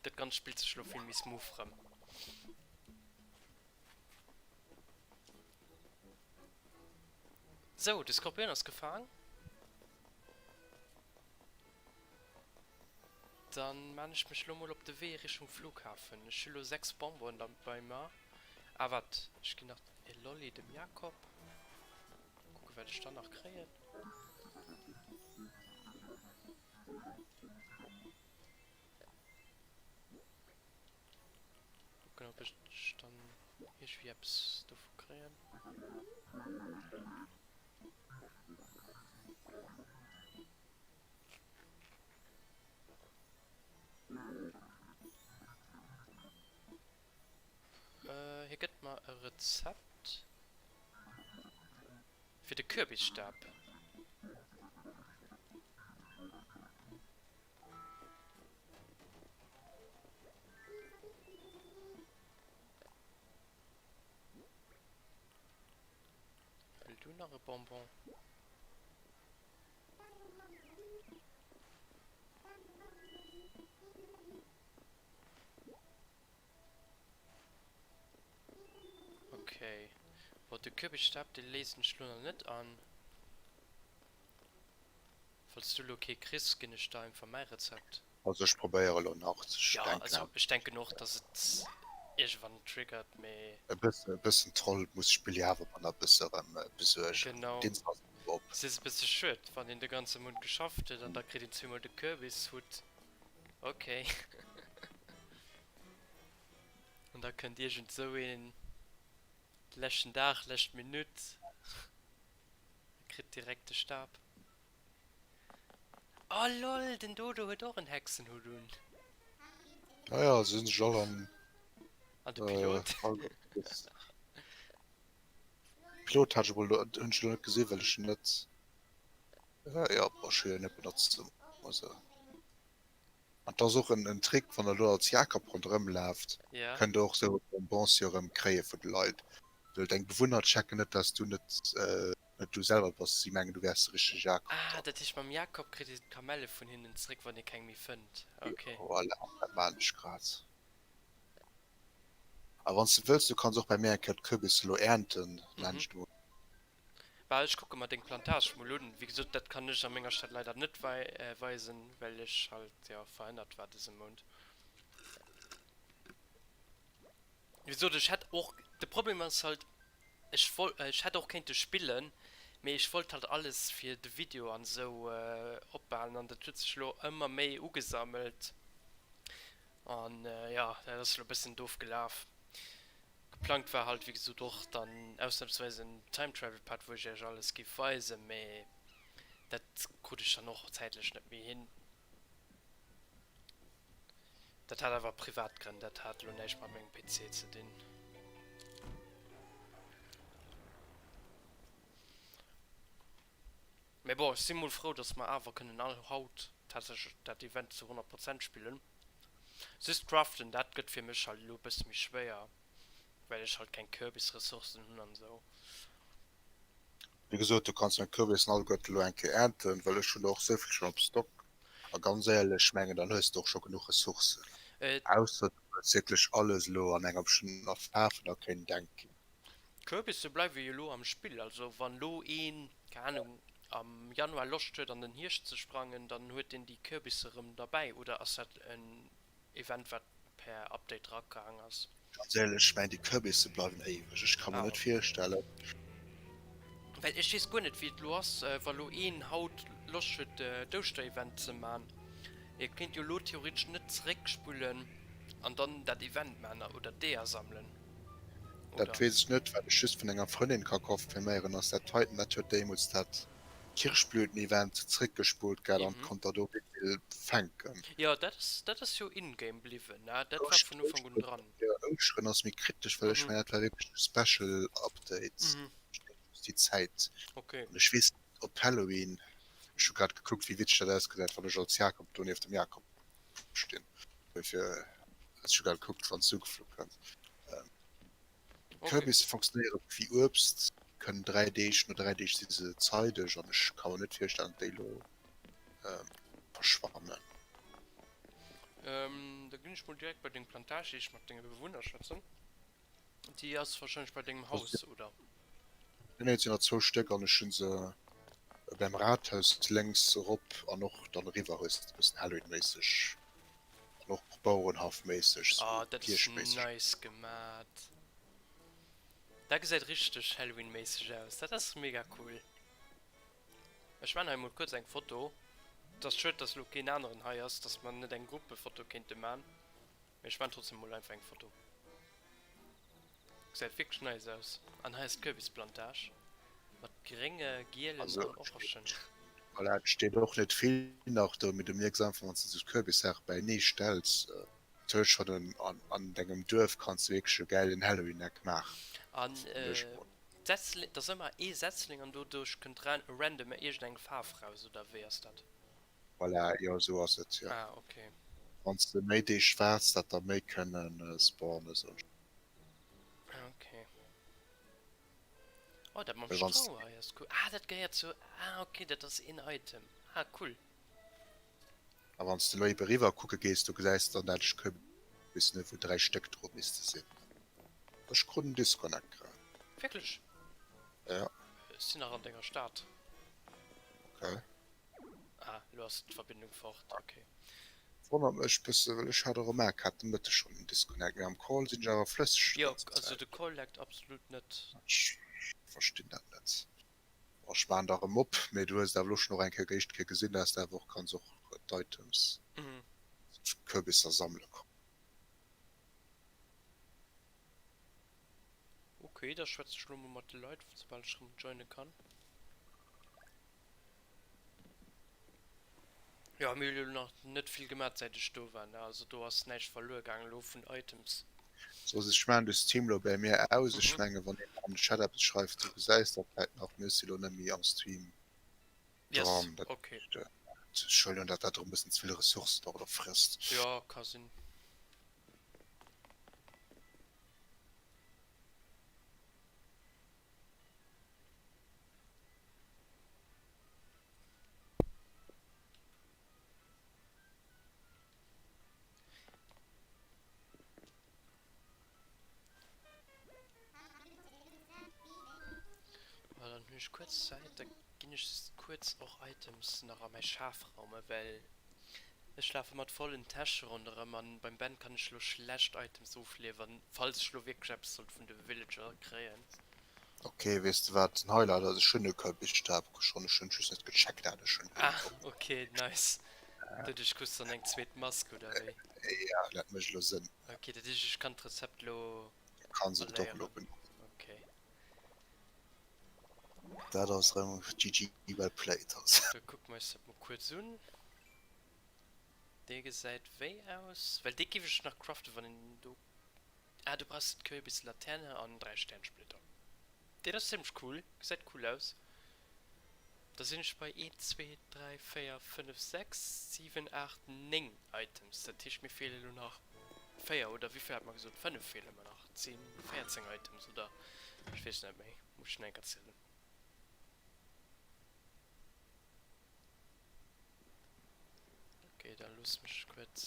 dat Ganzt spillt sech elo vill méi smooth rëm. Sou, de Skorpion ass gefaang. Dann maan ech mech lo mol op de Wee Richtung Flughafen. Ech hu lo 6 Bonbonen da bei mer. Ah wat, ech ginn nach e Lolli dem Jakob. Kucke wat ech dann nach kréien. Kucken ob ech dann iergendwéi eppes dovu kréien. Hie gëtt mer e Rezept fir de Kürbisstab. Wëll du nach e Bonbon? Okay. Bon, de Kürbisstab, dee léisen ech lo nach net an. Falls du lo kee kriss, ginn ech der einfach mäi Rezept. Also ech probéiere lo nach, ech Ja, denken also awer. ech denken och, dass et iergendwann triggert, mee. E bësse, e bëssen Troll muss d'Spill jo awer mat e bësse erëm besuergen. Genau. Deen ass awer op. Et ass e bësse schued, wann een de ganze Mount geschafft huet an da kritt een zweemol de Kürbishutt. Ok. An da kënnt iergend esou een de leschten Dag, lescht Minutt a kritt direkt de Stab. Oh lol, den Dodo huet och en Hexenhutt un. Ja, ja, se hunn sech all an. An de Pilot? Pilot hat ech emol, hunn ech elo net gesinn, well ech en net, jo, bon, ech hu jo net benotzt, soe mer mol esou. An 't ass och en Trick, wann der do als Jakob ronderëm laaft, Ja. kënnt der och sou Bonbons jo erëm kréie vun de Leit. Well deng Bewunner checken net, dass du net net du selwer bass, si mengen du wäers de richtege Jakob Ah, dann. dat heescht mam Jakob kritt een d'Kamelle vun hinnen zréck, wann ee keng méi fënnt. Okay. Voilà, dat maan ech grad. A wann s de wëlls, du kanns och bei mir eng Kéier d'Kürbisse lo ernten, Mhm. laanscht emol. Bah, ech kucke mer deng Plantage mol un. Wéi gesot, dat kann ech a menger Stad leider net weisen, well ech halt, jo, verhënnert war dëse Mount. Wéi gesot, ech hätt och, de Problem ass halt, ech woll, ech hätt och kéinte spillen, mee ech wollt halt alles fir de Video an esou opbehalen an dat huet sech elo ëmmer méi ugesammelt an, jo, dat ass elo e bëssen doof gelaf. Geplangt war halt wéi gesot och dann ausnahmsweis en Time Travel Part wou ech iech alles giff weisen, mee dat krut ech dann och zäitlech net méi hin. Dat hat awer privat Grënn, dat hat elo näischt mat mengem PC ze dinn. Mee bon, ech si mol frou dass mer awer kënnen all haut tatsächlech dat Event zu 100 Prozent spillen. Just craften, dat gëtt fir mech halt elo e bësse méi schwéier, well ech halt keng Kürbisressourcen hunn an esou. Wéi gesot, du kanns meng Kürbissen alleguerten elo eng Kéier ernten, well ech hunn der och souvill schonn op Stock. A ganz éierlech, ech mengen, dann hues de och scho genuch Ressourcen. Ausser du wëlls wierklech alles elo an enger bestëmmtener Faarf, da kéint eng. D'Kürbisse bleiwe jo elo am Spill, also wann elo een, keng Ahnung, am Januar Loscht huet an den Hierscht ze sprangen, dann huet deen déi Kürbisse rëm derbäi, oder ass dat en Event wat per Update ragaang ass? Ganz éierlech, ech mengen déi Kürbisse bleiwen éiweg, ech ka mer Ah net ok. virstellen. Well ech weess guer net wéi et elo ass, wa lo een haut Loscht huet d'Ouschterevent ze man, e kéint jo lo theoretesch net zeréckspullen an dann dat Event man oder d'Eeër sammelen, Dat oder? weess ech net, wat ech just vun enger Frëndin ka confirméieren ass dat heiten, dat huet deemools dat Kirschblüten-Event zréckgespullt gehat an Mhm. konnt der do wéivill fänken. Jo, dat ass, dat ass jo in-game bliwwen, ne? Dat war vun Ufank un dran. Jo, Ouschteren ass méi kritesch, well ech Mhm. mengen dat war wierklech e Special Update, Mhm. just déi Zäit. Okay. An ech weess net op Halloween, ech hu grad gekuckt wéi witzeg dat ausgesäit wann ech als Jakob do nieft dem Jakob stinn, dofir ech hu grad gekuckt wann s du ugeflu kënns. Okay. Kürbisse funktionéiere wéi Uebst, kënnen 3 Deeg, no 3 Deeg si se zeideg an ech ka mer net virstellen, datt déi elo verschwannen. Ähm, da ginn ech mol direkt bei deng Plantage, ier ech mat denge Bewunner schwätzen. Déi ass wahrscheinlech bei dengem Haus, oder? Nee, nee, et sinn der zwou Stéck an ech hunn se beim Rathaus lénks erop an och dann eriwwer hues de e bëssen Halloween-méisseg an och Bauerenhaff-méisseg, sou Oh, dat ass Kierch-méisseg. nice gemat. Dat gesäit richteg Halloween-méisseg aus. Dat ass mega cool. Ech man hei mol kuerz eng Foto. Et ass schued, dass lo keen aneren hei ass, dass mer net eng Gruppefoto kéinte man. Mee ech man trotzdem mol einfach eng Foto. Gesäit wierklech nice aus. An hei ass d'Kürbisplantage mat grénge, gielen Also an orangen. Voilà, et steet och net vill nach do, mee du mierks einfach wanns de sou d'Kürbishaart bäinee stells, et huet schonn en, an an dengem Duerf kanns de wierklech e gäilen Halloween-Eck maachen, An fannen ech mol. d'Setzling, et ass ëmmer ee Setzling an doduerch kënnt random iergend eng Faarf raus, oder wéi ass dat? Voilà, jo esou ass et, jo. Ah, ok. Wann s de méi Deeg waarts, dat der méi kënnen spawnen, soen ech. Ah, ok. Oh, dat mam Well wann s Strou hei ass cool. Ah, dat gehéiert zu, ah, ok, dat ass een Item. Ah, cool. A wann s de elo ebe riwwer kucke gees, do gesäis de dann dat ech Kürbis net, wou 3 Stéck dru misste sinn. Ech krut en Disconnect grad. Wierklech? Ja. Ech sinn nach an denger Stad. Ok. Ah, elo ass d'Verbindung fort, ok. Wonnert mech bësse well ech hat och remerkt hat de Mëtteg schon en Disconnect, mee am Call sinn ech awer flësseg déi Jo, ganzen also Zäit. de Call laggt absolut net. Ech verstinn dat net. Bon ech maan der erëm op, mee du hues et awer elo schon och eng Kéier d'éischt Kéier gesinn dass de awer och kanns och d'Items, d'Kürbisser sammele kommen. Ok, da schwätze ech elo mol mat de Leit, soubal ech erëm joine kann. Jo, mir hunn elo nach net vill gemat säit ech do war, ne? Also do ass näischt verluer gaangen elo vun Items. Sou, ech maachen de Stream lo bäi mir aus. Ech Mhm. menge wann een am Chat eppes schreift, du gesäis dat vläit nach, mee ech si lo net méi am Stream Yes, dran. Dat okay. heescht, ech huelen un, dat dat erëm e bëssen ze vill Ressourcen och elo frësst. Jo, ka sinn. Voilà, dann hunn ech kuerz Zäit, da ginn ech kuerz och Items nach a mäi Schaf raume well ech lafe mat vollen Täsche ronderëm an beim Ben kann ech lo schlecht Items ofliwweren, falls ech lo wierklech eppes sollt vun de Villager kréien. Ok, weess de wat den Highlight ass? Ech hunn e Kürbisstab schonn, ech hunn just net gecheckt dat ech en hunn. Ah ok, nice. Doduerch krus de dann eng zweet Mask oder wéi? Ja, dat mécht elo Sënn. Ok, dat heescht ech kann d'Rezept elo Du kanns et och elo erléieren. benotzen. Ok. Dat ass erëm GG well played also. Da kucke mer eis dat mol kuerz un. Dee gesäit wéi aus? Well dee giff ech nach craften wann een do. Ah, du brauchs d'Kürbis, Laterne an 3 Sternsplitter. Deen ass zimmlech cool, gesäit cool aus. Da sinn ech bei 1, 2, 3, 4, 5, 6, 7, 8, 9 Items. Dat heescht mir feelen elo nach 4 oder wéivill hat mer gesot? 5 feele mer nach. Et si 14 Items oder? Ech weess net méi, muss ech nach eng Kéier zielen. Ok, da looss mech kuerz.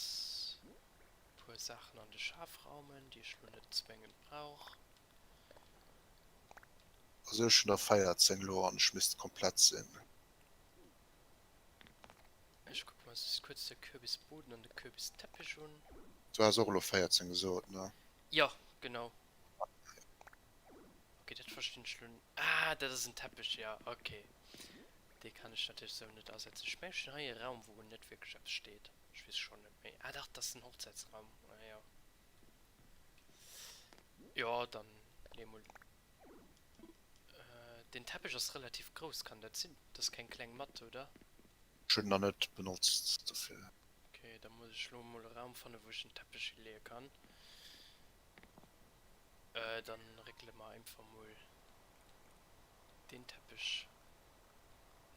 Puer Saachen an de Schaf raumen, déi ech lo net zwéngend brauch. Also ech hun der 14 lo an ech misst komplett sin. Ech kucken mer just kuerz de Kürbisboden an de Kürbisteppich un. Du has och elo 14 gesot, ne? Jo, genau. Ok, dat verstinn ech lo n. Ah, dat ass en Teppich, jo, ok. Dee kann ech natierlech sou net asetzen. Ech mengen, ech hunn hei e Raum, wou net wierklech eppes steet. Ech weess schonn net méi. Ah dach, dat ass den Hochzäitsraum. Ah jo. Jo, dann lee mol. Deen Teppich ass relativ grouss, kann dat sinn? Dat ass keng kleng Matt, oder? Ech hunn en nach net benotzt, dofir. Ok, da muss ech lo mol e Raum fannen, wou ech den Teppich hileeë kann. Dann réckele mer einfach mol deen Teppich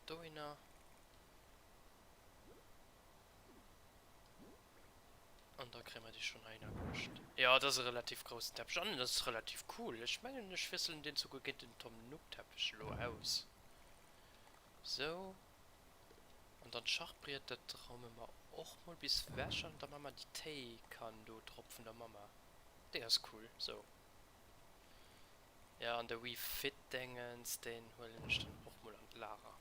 dohinner. An da kréie mer déi schonn heihinner geluecht. Jo, et ass e relativ groussen Teppich an en ass relativ cool. Ech mengen, ech wiesselen deen souguer géint den Tom Nook Teppich elo aus. Sou. An dann d'Schachbriet, dat raume mer och mol bis wech an da maache mer déi Téikan do drop vun der Mamma. Déi ass cool. Sou. Jo, an de Wii Fit Déngens, deen huelen ech dann och mol an d'Lager.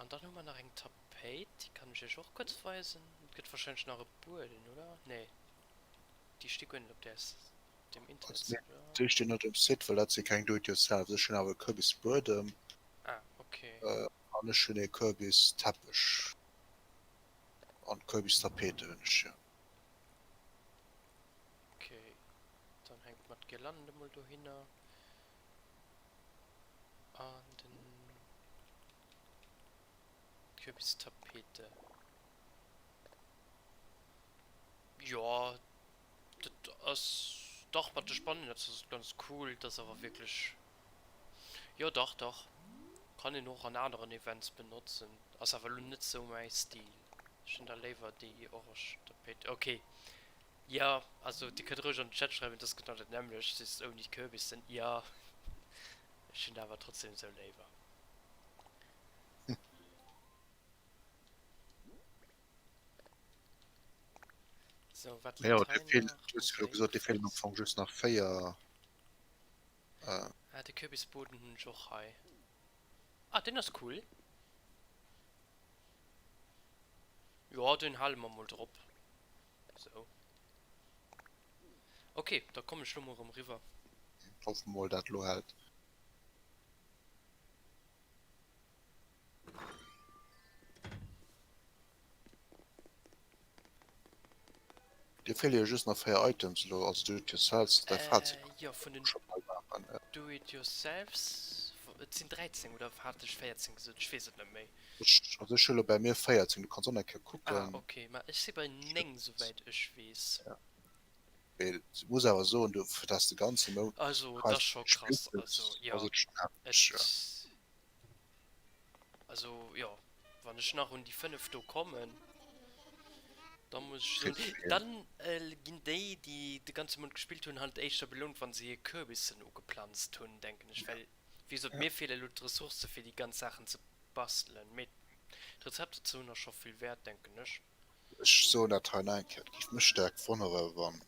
An dann hu mer nach eng Tapéit, déi kann ech iech och kuerz weisen. Et gëtt warscheinlech nach e Bueden, oder? Nee, déi sti guer net op där, op dem Internetsite, oder? Déi stinn net um Site, well dat si keng Do-it-yourselfs. Ech hunn awer e Kürbisbuedem. Ah, okay. An ech hunn ee Kürbisteppech an Kürbistapete hunn ech, jo. Ok, dann hänke mer d'Guirlande mol dohinner an den Kürbistapete. Jo, dat ass dach mat de Spannen, dat ass ganz cool. Dat ass awer wierklech, jo dach dach, kann een och an aneren Events benotzen. Ass awer elo net sou mäi Stil. Ech hunn da léiwer déi orange Tapéit. Ok, jo, also dir kënnt roueg an den Chat schreiwen, et ass genau dat nämmlecht, just ouni d'Kürbissen. Jo, ech hunn awer trotzdem sou léiwer. Sou, wat Jo, läit dir hei feelen, nach? du hues jo gesot, dir feelen am Fong just nach 4. Ah, de Kürbisboden hunn ech och hei. Ah, deen ass cool. Jo, deen hale mer mol drop. Sou. Ok, da kommen ech lo mol rëm riwwer. Hoffe mol dat lo hält. Dir feele jo just nach 4 Items elo, also do it yourselfs, däi Fazit Äh, jo, vun den scho bal maachen. Do it yourselfs, et sinn 13 oder hat ech 14 gesot? Ech weess et net méi. Ech, also ech hu elo bäi mir 14, du kanns och nach eng Kéier Ah, kucken. ok, ma ech si bei 9, souwäit ech weess. Ja. Mee ech muss awer soen, du, fir dass de ganze Mount Also, et quasi ass scho gespillt krass, hues, also ass jo, et schonn et. hefteg, jo. Also jo, wann ech nach un déi 5 do kommen, da muss ech soen, dann ginn déi, déi de ganze Mount gespillt hunn, halt éischter belount, wa se hir Kürbissen ugeplanzt hunn, denken ech. Well, wéi gesot, mir feele elo d'Ressourcë fir déi ganz Saachen ze bastelen. Mee d'Rezepter ze hunn ass scho vill wäert, denken ech. Ech soen dat hei nach eng Kéier, et géif mech staark wonnere wann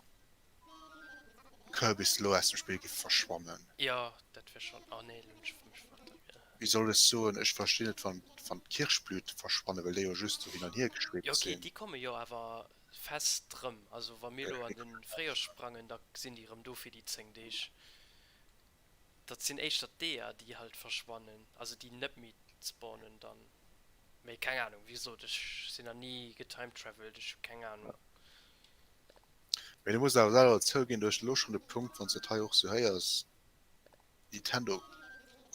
Kürbis elo aus dem Spill géif verschwannen. Jo, dat wär schonn, oh nee, elo hunn ech mech vertan. Wéi soll ech soen, ech verstinn et wann wann d'Kirschblüte verschwannen, well déi jo just sou hin an hier Jo geschweeft ok, sinn. déi komme jo awer fest rëm. Also wa mir elo an de Fréijoer sprangen, da sinn déi rëm do fir déi 10 Deeg. Dat sinn éischter d'Eeër déi halt verschwannen, also déi net méi spawnen dann. Mee keng Ahnung, wéi gesot, ech sinn nach ni getimetravelt, ech hu keng Ahnung. Mee du muss awer selwer zouginn, du hues elo schonn de Punkt, wann s de et hei och sou héiers, Nintendo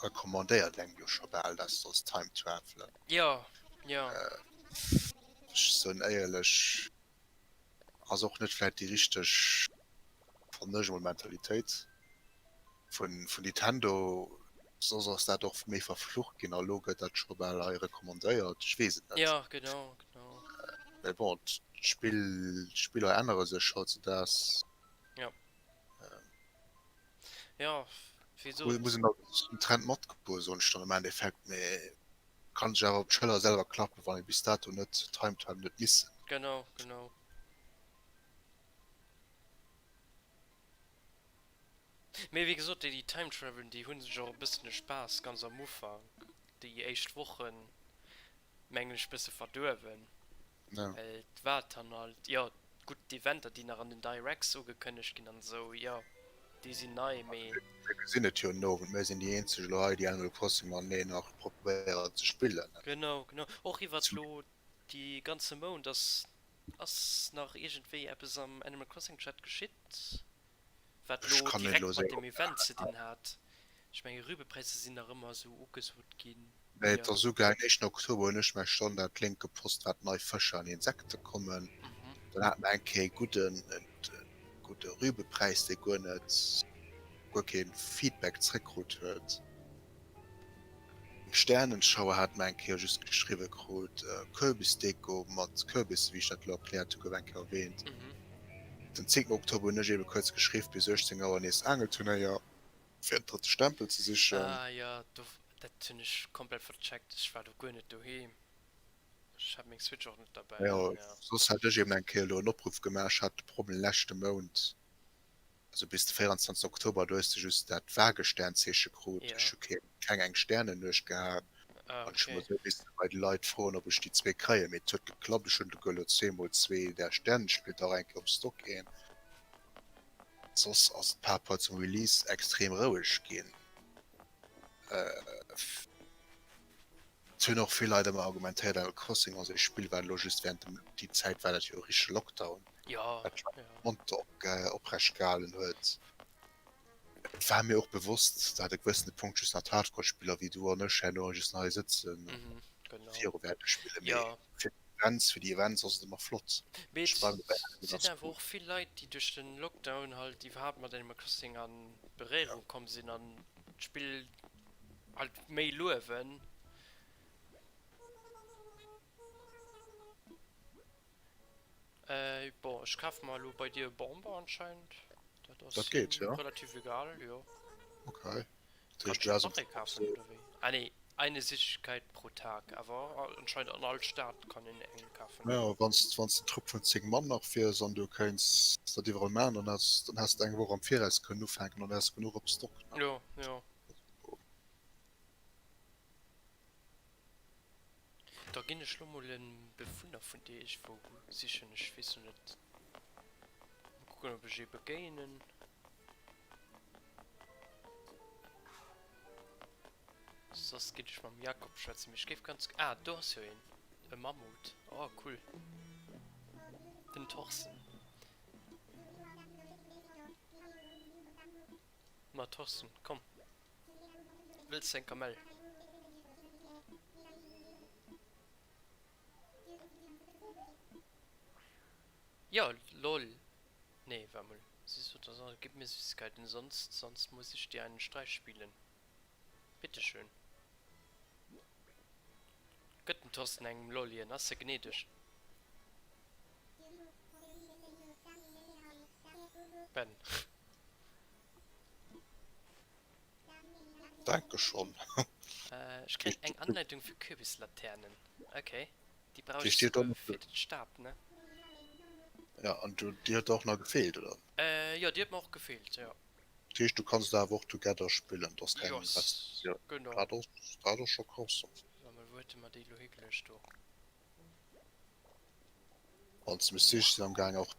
recommandéiert engem jo scho bal, dass de solls timetravelen. Jo, jo. Ech soen éierlech, ass och net vläit déi richteg, fannen ech emol, Mentalitéit vun Nintendo. Soss ass dat och méi verflucht ginn a lo gëtt dat scho bal hei recommandéiert. Ech weess et net. Jo, genau, genau. Mee bon, d'Spill, d'Spiller ännere sech hautzedaags. Jo. Jo, wéi gesot. Muss een halt den Trend matgoen, soen ech dann am Endeffekt. Mee kann sech awer op d'Schëller selwer klappen, wann ee bis dato net timed hat an huet missen. Genau, genau. Mee wéi gesot, déi déi time travelen, déi hu sech och e bëssen de Spaass ganz am Ufank, déi éischt Wochen, mengen ech, bësse verduerwen. Ja. Well et war dann halt, jo gutt, d'Eventer, déi nach an den Directs ugekënnegt ginn an esou, jo, déi sinn nei, mee. Mir gesinn et jo no, mir sinn déi eenzeg elo hei, déi Animal Crossing mateneen nach probéieren ze spillen. Genau, genau. Och iwwert elo dee ganze Mount ass ass nach iergendwéi eppes am Animal Crossing Chat geschitt, wat Ech elo kann net direkt elo mat séier deem Event ze dinn hat. Ech menge Rübepräisser sinn nach ëmmer esou ugesot ginn, Nee, et jo. ass ugaangen, éischten Oktober hunn ech mäi Standard-Link gepost, wat nei Fëscher an Insekte kommen. Dann hat mer eng Kéier ee gudden, gudde Rübepräis, dee guer net, guer kee Feedback zréckkrut huet. Sternenschauer hat mer eng Kéier just geschriwwe krut, Kürbisdeko mat Kürbissen, wéi ech dat elo erkläert hu, gouf eng Kéier erwähnt. Den 10 Oktober hunn ech ebe kuerz geschriww, bis 18 Auer nees Aangelturnéier, fir en drëtte Stempel ze sichen. Ah jo, do, dat hunn ech komplett vercheckt, ech war do guer net doheem, ech hat meng Switch och net derbäi Jo, an ja. soss hätt ech eben eng Kéier elo en Opruff gemaach, ech hat de Problem leschte Mount. Also bis de 24 Oktober, do hues de just dat vage Sternzeeche krut. Ja. Ech hu keng, keng eng Sternennuecht gehat. Ah, An ech hu okay. mol esou misse bei de Leit froen, ob ech déi zwee kréien. Mee et huet geklappt. Ech hunn esouguer elo zweemol zwee där Sternensplitter, och eng Kéier um Stock een. Soss ass et par rapport zum Release extrem roueg ginn. Et hunn och vill Leit ëmmer argumentéiert, Animal Crossing ass ee Spill, wat elo just während dem, déi Zäit war dat jo e richtege Lockdown, Ja, wat d'Leit ja. monter oprecht gehalen huet. Et war mir och bewosst, dat e gewëssene Punkt just nach d'Hardcore-Spiller wéi du an ech herno just nach hei sëtzen a Mhm, genau. viru wäerte spillen. Mee Ja. fir d'Events, fir déi Events ass et ëmmer flott. Mee Ech et war dobäi, dat sinn ass awer cool. och vill Leit, déi duerch den Lockdown halt iwwerhaapt mat Animal Crossing a Beréierung komm sinn an d'Spill halt méi luewen. Äh, bon, ech kafe mer elo bei dir e Bomber anscheinend. Dat ass Dat geet, jo. relativ egal, jo. Okay. Dat Kann heescht, ech du has nach ee kafen, oder wéi? Ah nee, eine Süßigkeit pro Tag, awer anscheinend an all Stad kann een eng kafen. Jo, wann s wann s de Trupp vun 10 Mann nach wiers an du kéints dat iwwerall maachen, dann häss dann häss de eng Woch am Viraus kënnen ufänken, dann häss de genuch op Stock, ne? Jo, jo. Da ginn ech lo mol en Bewunner vun dir iergendwou sichen, ech weess lo net, mol kucken ob ech ee begéinen. Soss ginn ech mam Jakob schwätzen, mee ech géif ganz, ah do ass jo een, e Mammut, oh cool, den Thorsten. Ma Thorsten, komm. Wëlls de eng Kamell? Jo, lol. Nee, war mol. Süß oder sauer, gib mir Süßigkeiten, sonst, sonst muss ich dir einen Streich spielen. Bitteschön. Gëtt den Thorsten engem Lollien, ass e gnädeg. Ben. Denke schon. Ech kréien eng Anleitung fir Kürbislaternen. Okay. Déi brauch Déi ech steet souguer och nach fir den Stab, ne? Ja, an du, déi huet der och nach gefeelt, oder? Jo, déi huet mer och gefeelt, jo. Dat heescht, du kanns et awer och together spillen, et ass keng Joss, Restriktioun. genau. Dat ass, dat ass scho krass. Warte mol, wou huet e mer déi elo higeluecht do? An ze ech sinn am gaang och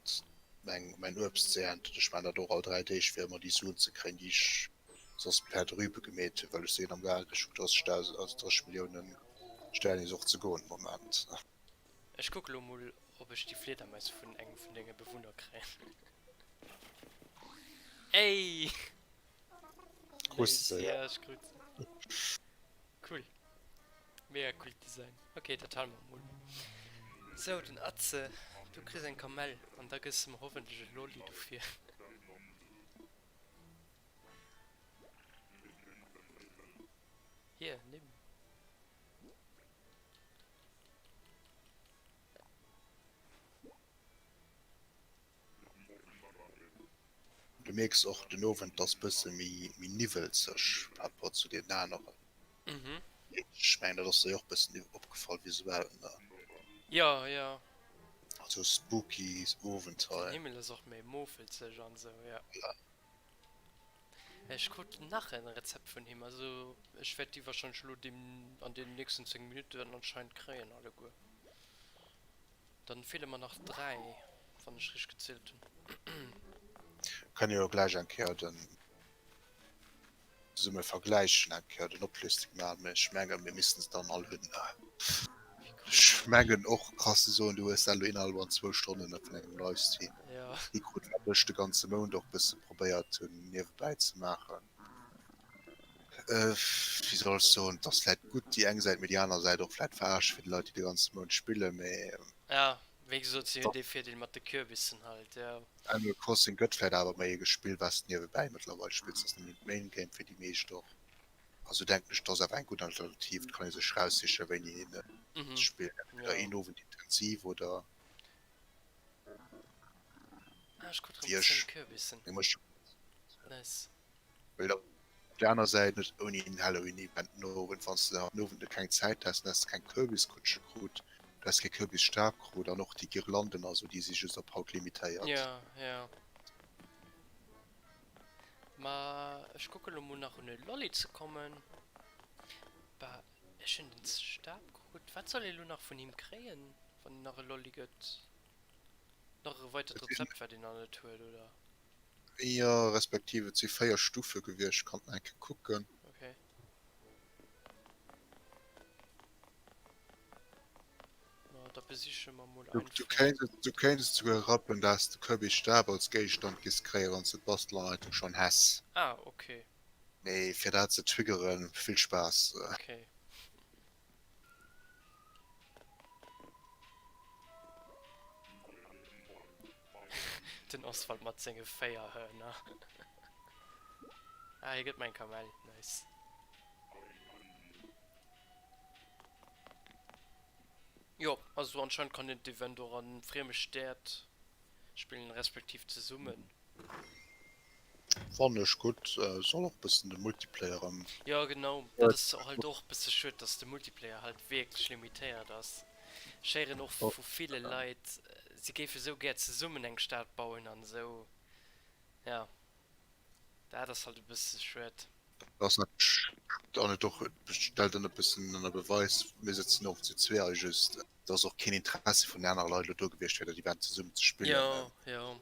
meng mäin Uebst ze ernten. Ech maan dat och all 3 Deeg fir ëmmer déi Suen ze kréien déi ech soss per Drübe gemeet hunn, well ech sinn am gaang Richtung 30.000, also 30 Milliounen Sternis och ze goen de Moment. Ech kucke lo mol ob ech déi Fliedermais vun engem vun denge Bewunner kréien. Ey! Krus de se? Ja, ech krut se. Cool. Mega coolt Design. Ok, dat hale mer mol. Sou, den Atze, du kriss eng Kamell an da gëss de mer hoffentlech e Lolli dofir. Hier, nimm. Du mierks och den Owend ass bësse méi méi niwwelzeg par rapport zu deenen aneren. Mhm. Ech mengen dat ass der jo och bëssen opgefall visuell ne? Jo, jo. Also spooky Owend Den hei. Himmel ass och méi mofelzeg an esou, jo. Voilà. Ech krut nach en Rezept vun him, also ech wäert déi wahrscheinlech elo deem an den nächsten 10 Minutten anscheinend kréien alleguer. Dann feelen mer nach 3, wann ech richteg gezielt hun. Kënne jo gläich eng Kéier den zesumme vergläichen, eng Kéier den Oplisting maachen, mee ech mengen mir missten se dann all hunn. Ech mengen och krass ze soen, du hues dat elo innerhalb an zwou Stonnen vun engem Livestream hikrut, wat ech de ganze Mount och bësse probéiert hunn niewebäi ze maachen. Wéi soll ech soen, et ass vläit gutt déi eng Säit, mee déi aner Säit och vläit verarscht fir déi Leit, déi de ganze Mount spillen, mee. Ja, wéi gesot, si hunn dee Virdeel mat de Kürbissen halt, jo. Animal Crossing gëtt vläit awer méi e Spill, wat s de niewebäi mëttlerweil spills, ass nëmmen d'Main Game fir déi meescht och. Also denken ech, et ass awer eng gutt Alternativ, et kann ee sech raussichen, wéini een et spillt, entweder een Owend intensiv oder. Ah, ech krut wéi rëm ech 10 Kürbissen. Nice. Well op der aner Säit, net ouni en Halloween-Event den Owend, wann s de den Owend net keng Zäit häss, dann häss de keng Kürbiskutsche krut, du häss kee Kürbisstab krut an och déi Girlanden a sou, déi si just op haut limitéiert. Ja, ja. Ma ech kucke lo mol nach un e Lolli ze kommen. Bah, ech hunn den Stab krut. Wat soll ee lo nach vun him kréien, wann en nach e Lolli gëtt? Nach e weidert Rezept, wat een nach net huet, oder? Jo, respektiv et si 4 Stufe gewiescht, kann eng Kéier kucken. Okay. Ma da besiche mer mol Du, du einfach. kéints et, du kéints et souguer rappen, dass de Kirby's Stab als Géigestand giss kréien, wann s de d'Bastelanleitung schonn häss. Ah, okay. Mee fir dat ze triggeren, vill Spaass. Okay. Den Oswald mat senge 4 Hörner. Ah, hie gëtt mer eng Kamell. Nice. Jo, also anscheinend kann een d'Event och an frieme Städ spillen, respektiv zesummen. Fannen ech gutt, soll och bessen de Multiplayer erem. Jo genau, dat ass halt och besse schued dass de Multiplayer halt wierklech limitéiert ass. Ech héieren och vu ville Leit si géife sou gär zesummen eng Stad bauen an esou, ja dat ass halt e bësse schued. Dat ass natierlech an et och stellt dann e bëssen ënner Beweis, mir sëtzen och zu zweeër just. Et ass och keen Interessi vun den anere Leit elo do gewiescht fir dat Event zesummen ze spillen. Jo, jo.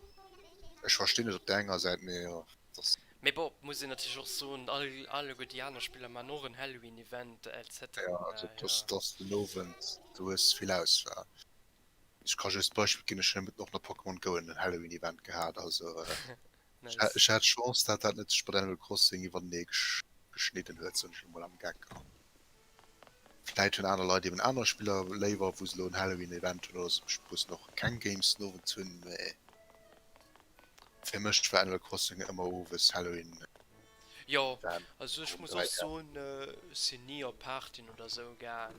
Ech verstinn et op der enger Säit, mee jo, et ass. Mee bon, muss een natierlech och soen, all, alleguer déi aner Spiller maachen och en Halloween Event etc. Jo, also et ass, et ass den Owend, du hues vill Auswahl. Ech ka just d'Beispill ginn, ech hunn e Mëtten och nach Pokémon Go en Halloween Event gehat, also Nice. ech hat Chance dat dat net sech mat Animal Crossing iwwertenee geschnidden huet, soen ech elo mol am Geck. Vläit hunn aner Leit eben aner Spiller léiwer, wou se elo en Halloween Event hunn oder se wou se och keng Games den Owend hunn, mee fir mech war Animal Crossing ëmmer owes Halloween Jo, Event also ech um muss och 3 Dag. soen, ech sinn ni op Partyen oder sou gaang.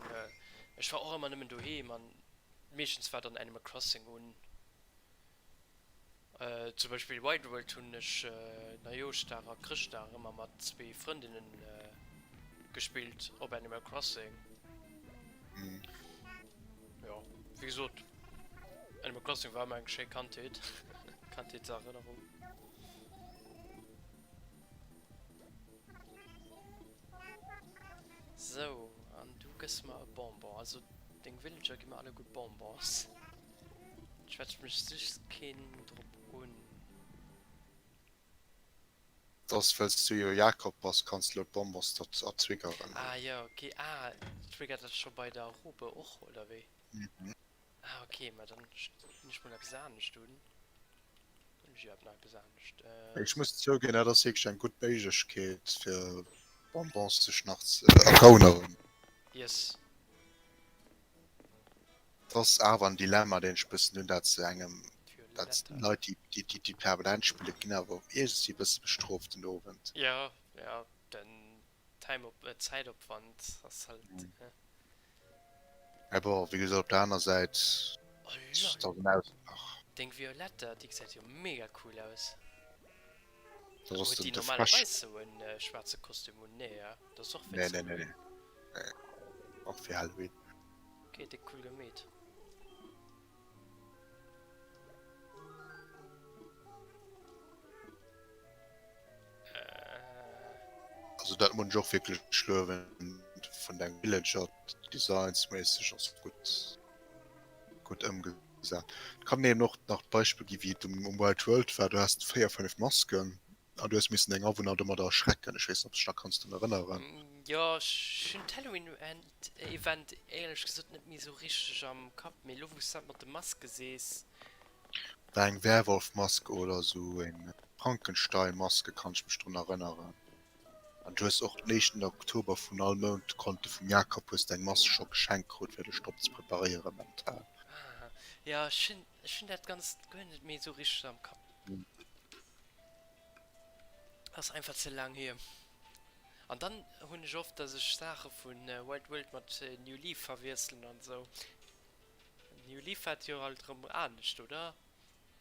Ech war och ëmmer nëmmen doheem an meeschtens war dann Animal Crossing un. Zum Beispill Wild World hunn ech Neijooschdag a Chrëschtdag ëmmer mat zwee Frëndinnen gespillt op Animal Crossing. Jo, wéi gesot, Animal Crossing war ëmmer eng schéi Kandheet, Kandheetserënnerung. Sou, an du gëss mer e Bonbon. Also deng Villager gi mer alleguer Bonbons. Schwätzt mech just keen drop un. Dass wëlls du jo Jakob bass, kanns de lo d'Bonbons dort ertriggeren. Ah jo ok, ah triggert dat scho bei der Robe och oder wéi? Mhm. Ah ok, ma dann dinn ech mol eppes anescht un. Hunn ech iwwerhaapt nach eppes anescht? Ech muss zouginn, dat ass wierklech eng gutt Méiglechkeet fir Bonbons sech nach ze ergauneren. Yes. Et ass awer en Dilemma, deen ech e bëssen hunn, dat se engem, dat Leit, déi, déi, déi permanent spillen, ginn awer och iergendwéi e bësse bestrooft den Owend. Jo, jo, den Time op, Zäitopwand ass halt. Mä bon, wéi gesot, op der aner Säit, Oh et lol, ass en Ausgleich. deng Violetta, déi gesäit jo mega cool aus. Dat ass Huet den, déi de Fresh. normalerweis sou en schwaarze Kostüm un? Nee, ja, dat ass och Nee, wéinst nee, nee, Halloween. nee, och fir Halloween. Ok, déck cool gemeet. Also dat muss ech och wierklech luewen vun dengem Villager, designsméisseg ass gutt gutt ëmgesat. Et kann een eben och nach d'Beispill gi wéi et um Wild World war, du has 4, 5 Masken an du hues missen deng Awunner domadder erschrecken. Ech weess net ob s dech nach kanns drun erënneren. Jo, ech hunn d'Halloween Event éierlech gesot net méi sou richteg am Kapp, mee elo wou s dat mat de Maske sees. War eng Werwolf Mask oder sou eng Frankenstein Maske kann ech mech drun erënneren. An du hues och den éischten Oktober vun all Mount konnte vum Jakob hues de eng Mask scho geschenkt krut fir dech drop ze preparéieren mental. Ah jo, ech hunn ech hunn dat ganzt guer net méi sou richteg am Kapp. Ass einfach ze laang hier. An dann hunn ech oft dass ech Saache vun Wild World mat New Leaf verwiesselen an sou. New Leaf war et jo halt rëm anescht, oder?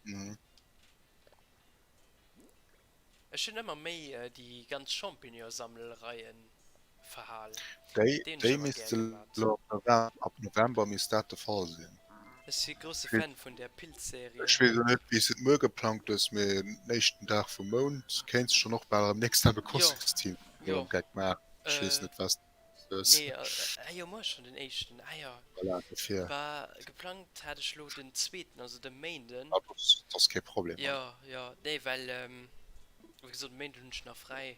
Mhm. Ech hunn ëmmer méi déi ganz Champignon-Sammlereien verhal. Déi, Déi hunn ech déi ëmmer gär misste gemat. lo ab November, ab November misst dat de Fall sinn. Ech si grousse Fan vun där Pilzserie. Ech weess elo net wéi s de et muer geplangt hues, mee den éischten Dag vum Mount kéints de schonn och bal erëm nächst Dag e Crossing-Team Jo. Geck maachen. Ech weess net wat s de hues. Nee, ah jo, muer ass schonn den éischten. Ah jo. Voilà, dofir. Bah, geplangt hat ech lo den zweeten, also de Méinden. Ah, dat ass kee Problem. Jo, jo, nee, well wéi gesot, e Méinden hunn ech nach fräi.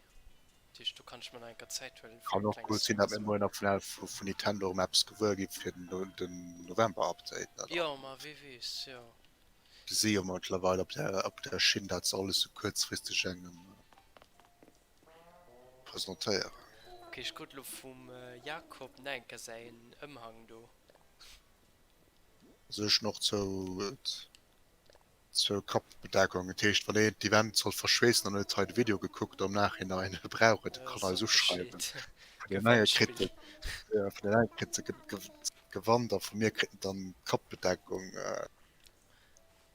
Dat heescht, do kann ech mer nach eng Kéier Zäit huelen, fir Kann e och klenge gutt sinn, Stream datt ze mir muer maachen. nach vun vun Nintendo erëm eppes gewuer gi fir den den November-Update, ne? Jo, ma wee weess, jo. Se si jo mëttlerweil op der op der Schinn, dat se alles sou kuerzfristeg engem presentéieren. Ok, ech krut elo vum Jakob nach eng Kéier säin Ëmhang do. Also ech hunn och zou Zur Kappbedeckung, dat heescht wann een d'Event sollt verschweessen an huet hei de Video gekuckt am Nachhinein e brauch et, kann eis uschreiwen. Vun deem enge kritt e vun deem enge kritt e d'Gewand a vu mir kritt en dann d'Kappbedeckung.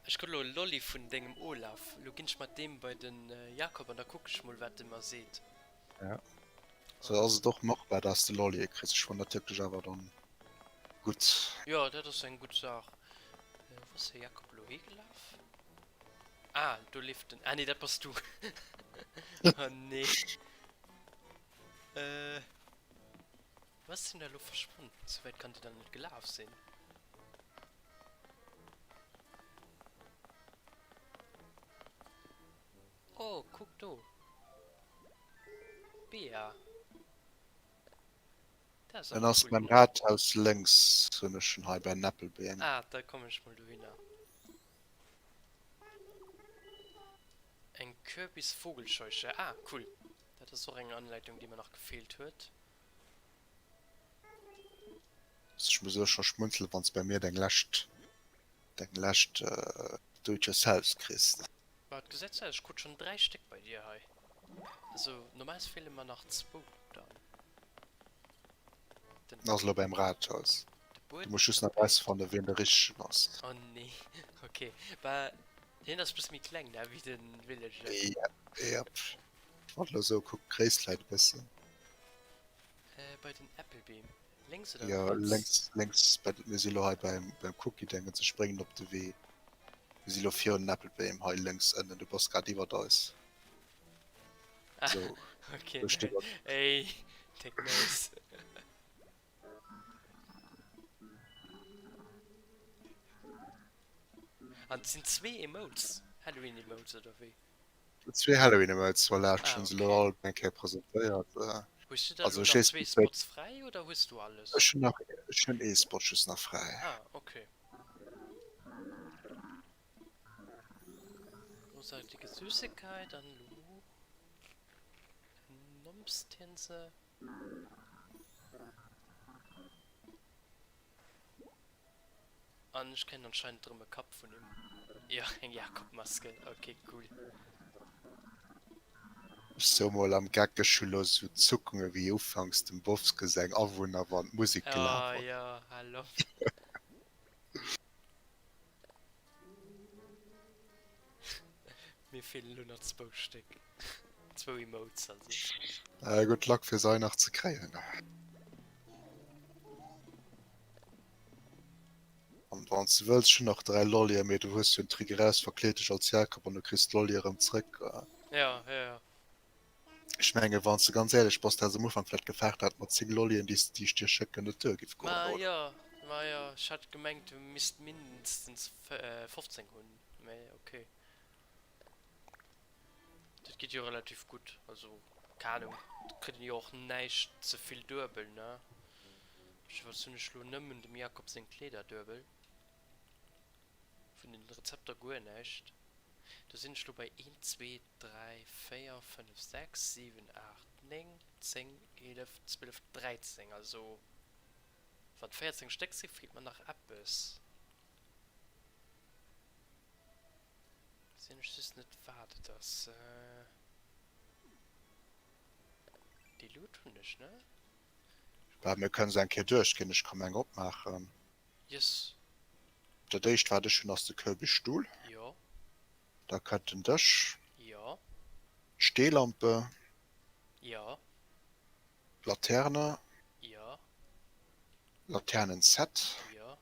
Ech krut elo e Lolli vun dengem Olaf, elo ginn ech mat deem bei den Jakob an da kucken ech mol wat e mer seet. Ja, sou ass et och machbar dass de Lollie kriss, ech fannen dat wierklech awer dann gutt. Jo dat ass eng gutt Saach. Wou ass de Jakob elo higelaf? Ah do leeft en, ah nee dat bass du, oh nee. Wou ass deen da elo verschwonn? Sou wäit kann deen dann net gelaf sinn. Oh, kuck do! Bea! Dat ass En awer ass cool beim gemaach. Rathaus lénks, hunn ech en hei bei den Äppelbeem. Ah, da kommen ech mol dohinner. Eng Kürbis-Vogelscheuche. Ah, cool. Dat ass och eng Anleitung, déi mer nach gefeelt huet. Ech muss elo scho schmunzelen, wann s bei mir deng lescht, deng lescht Do-it-yourselfs kriss. Bah, et gesäit sou aus, ech krut schon 3 Stéck bei dir hei. Also normalerweis feelen mer nach zwou dann. Den Ass elo beim Rathaus. De Du muss just nach Buedem. rausfannen wien de richtegen ass. Oh nee, ok. Bah, hien ass bësse méi kleng ne, wéi den Villager. Yep, yep. Wann elo sou kuck, d'Gréisst läit e bëssen. Äh, bei den Äppelbeem. Lénks oder Jo, riets? lénks, lénks bei, mir si lo hei beim, beim Cookie Déngens, ech spréngen op de Wee. Mir si lo virun den Äppelbeem hei lénks ënnen, du bass grad iwwert eis. Ah, So, okay, do steet nice. Ey, déck nice. An et sinn zwee Emotes, Halloween-Emotes oder wéi? Zwee Halloween-Emotes, voilà, ech Ah, hunn se elo okay. all eng Kéier presentéiert. Hues du da Also elo ech nach weess zwee net wéi. Spots fräi oder hues du alles? Ech hunn nach, ech hunn ee Spot just nach fräi. Ah, okay. Großartige Süßigkeit an elo nommst hien se. An ech kréien anscheinend erëm e Kapp vun him. Jo, eng Jakob-Maske. Ok, cool. Ech sou mol am Geck, ech hu lo sou Zuckunge wéi ufanks dem Bowske seng Awunner wann d'Musek gelaf Oh ass. jo, hal op. Mir feelen elo nach zwou Stéck. Zwou Emotes also. Good luck fir se hei nach ze kréien. An wann s de wëlls, ech hunn nach 3 Lollien, mee du hues jo en Trick eraus, verkleed dech als Jakob an du kriss d'Lolli erëm zréck. Ja, ja, ja. Ech mengen, wann s de ganz éierlech bass, du häss am Ufank vläicht gefaart, dat mat 10 Lollien, déi s déi ech dir schécken, net duer giff goen, Ma oder? jo, ma jo, ech hat gemengt, du misst mindestens 15 hunn, mee ok. Dat geet jo relativ gutt, also keng Ahnung, et kritt een jo och näischt ze vill duebel, ne? Jiddefalls hunn ech lo nëmmen dem Jakob seng Kleeder duebel, vun den Rezepter guer näischt. Do sinn ech lo bei 1, 2, 3, 4, 5, 6, 7, 8, 9, 10, 11, 12, 13, also wann et 14 Stéck sinn, feelt mer nach eppes. Sinn ech just net wat et ass. Déi Luut hunn ech, ne? Bah, mir kënnen se eng Kéier duerchginn. Ech ka mer eng opmaachen. Yes. Dat éischt wat ech hunn ass de Kürbisstuhl. Jo. Da kënnt den Dësch. Jo. D'Steelampe. Jo. Laterne. Jo. Laternenset. Jo.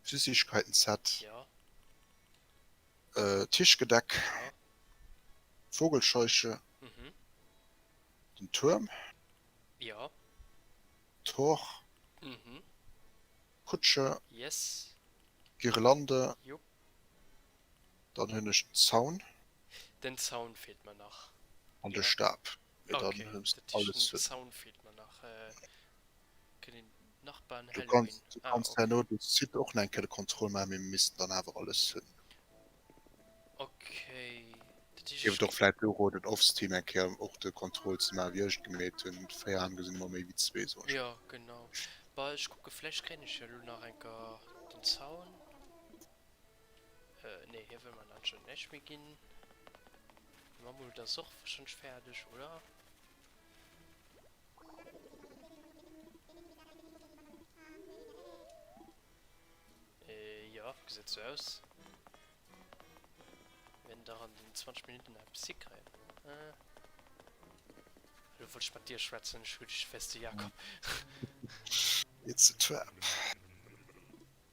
Süssigkeiten-Set. Jo. Tischgedeck. Jo. Vogelscheuche. Mhm. Den Tuerm. Jo. Tor. Mhm. Kutsche. Yes. Girlande. Jupp. Dann hunn ech den Zaun. Den Zaun feelt mer nach. An de Jo. Stab. Mee dann Okay, hues dat de heescht alles den hunn. Zaun feelt mer nach. Kënnt een Nachbarn Du Halloween? kanns, du Ah, kanns okay. herno de Site och nach eng Kéier de Contrôle maachen, mee mir missten dann awer alles hunn. Okay, dat heescht Géif ech et och gi. vläit elo roden, off-stream eng Kéier och de Contrôle ze maachen, wéi ech et gemeet hunn. 4 Aen gesinn ëmmer méi wéi zwee, soen ech. Jo, genau. Bah, ech kucke vläicht kréien ech jo elo nach eng Kéier den Zaun. Äh, nee, hie wëll mer anscheinend näischt méi ginn. De Mammut ass och wahrscheinlech fäerdeg, oder? Äh, jo, gesäit sou aus. Mir wäerten dach an den 20 Minutten nach eppes hikréien. Äh. Elo wollt ech mat dir schwätzen, ech hu dech, wäers de Jakob. It's a trap.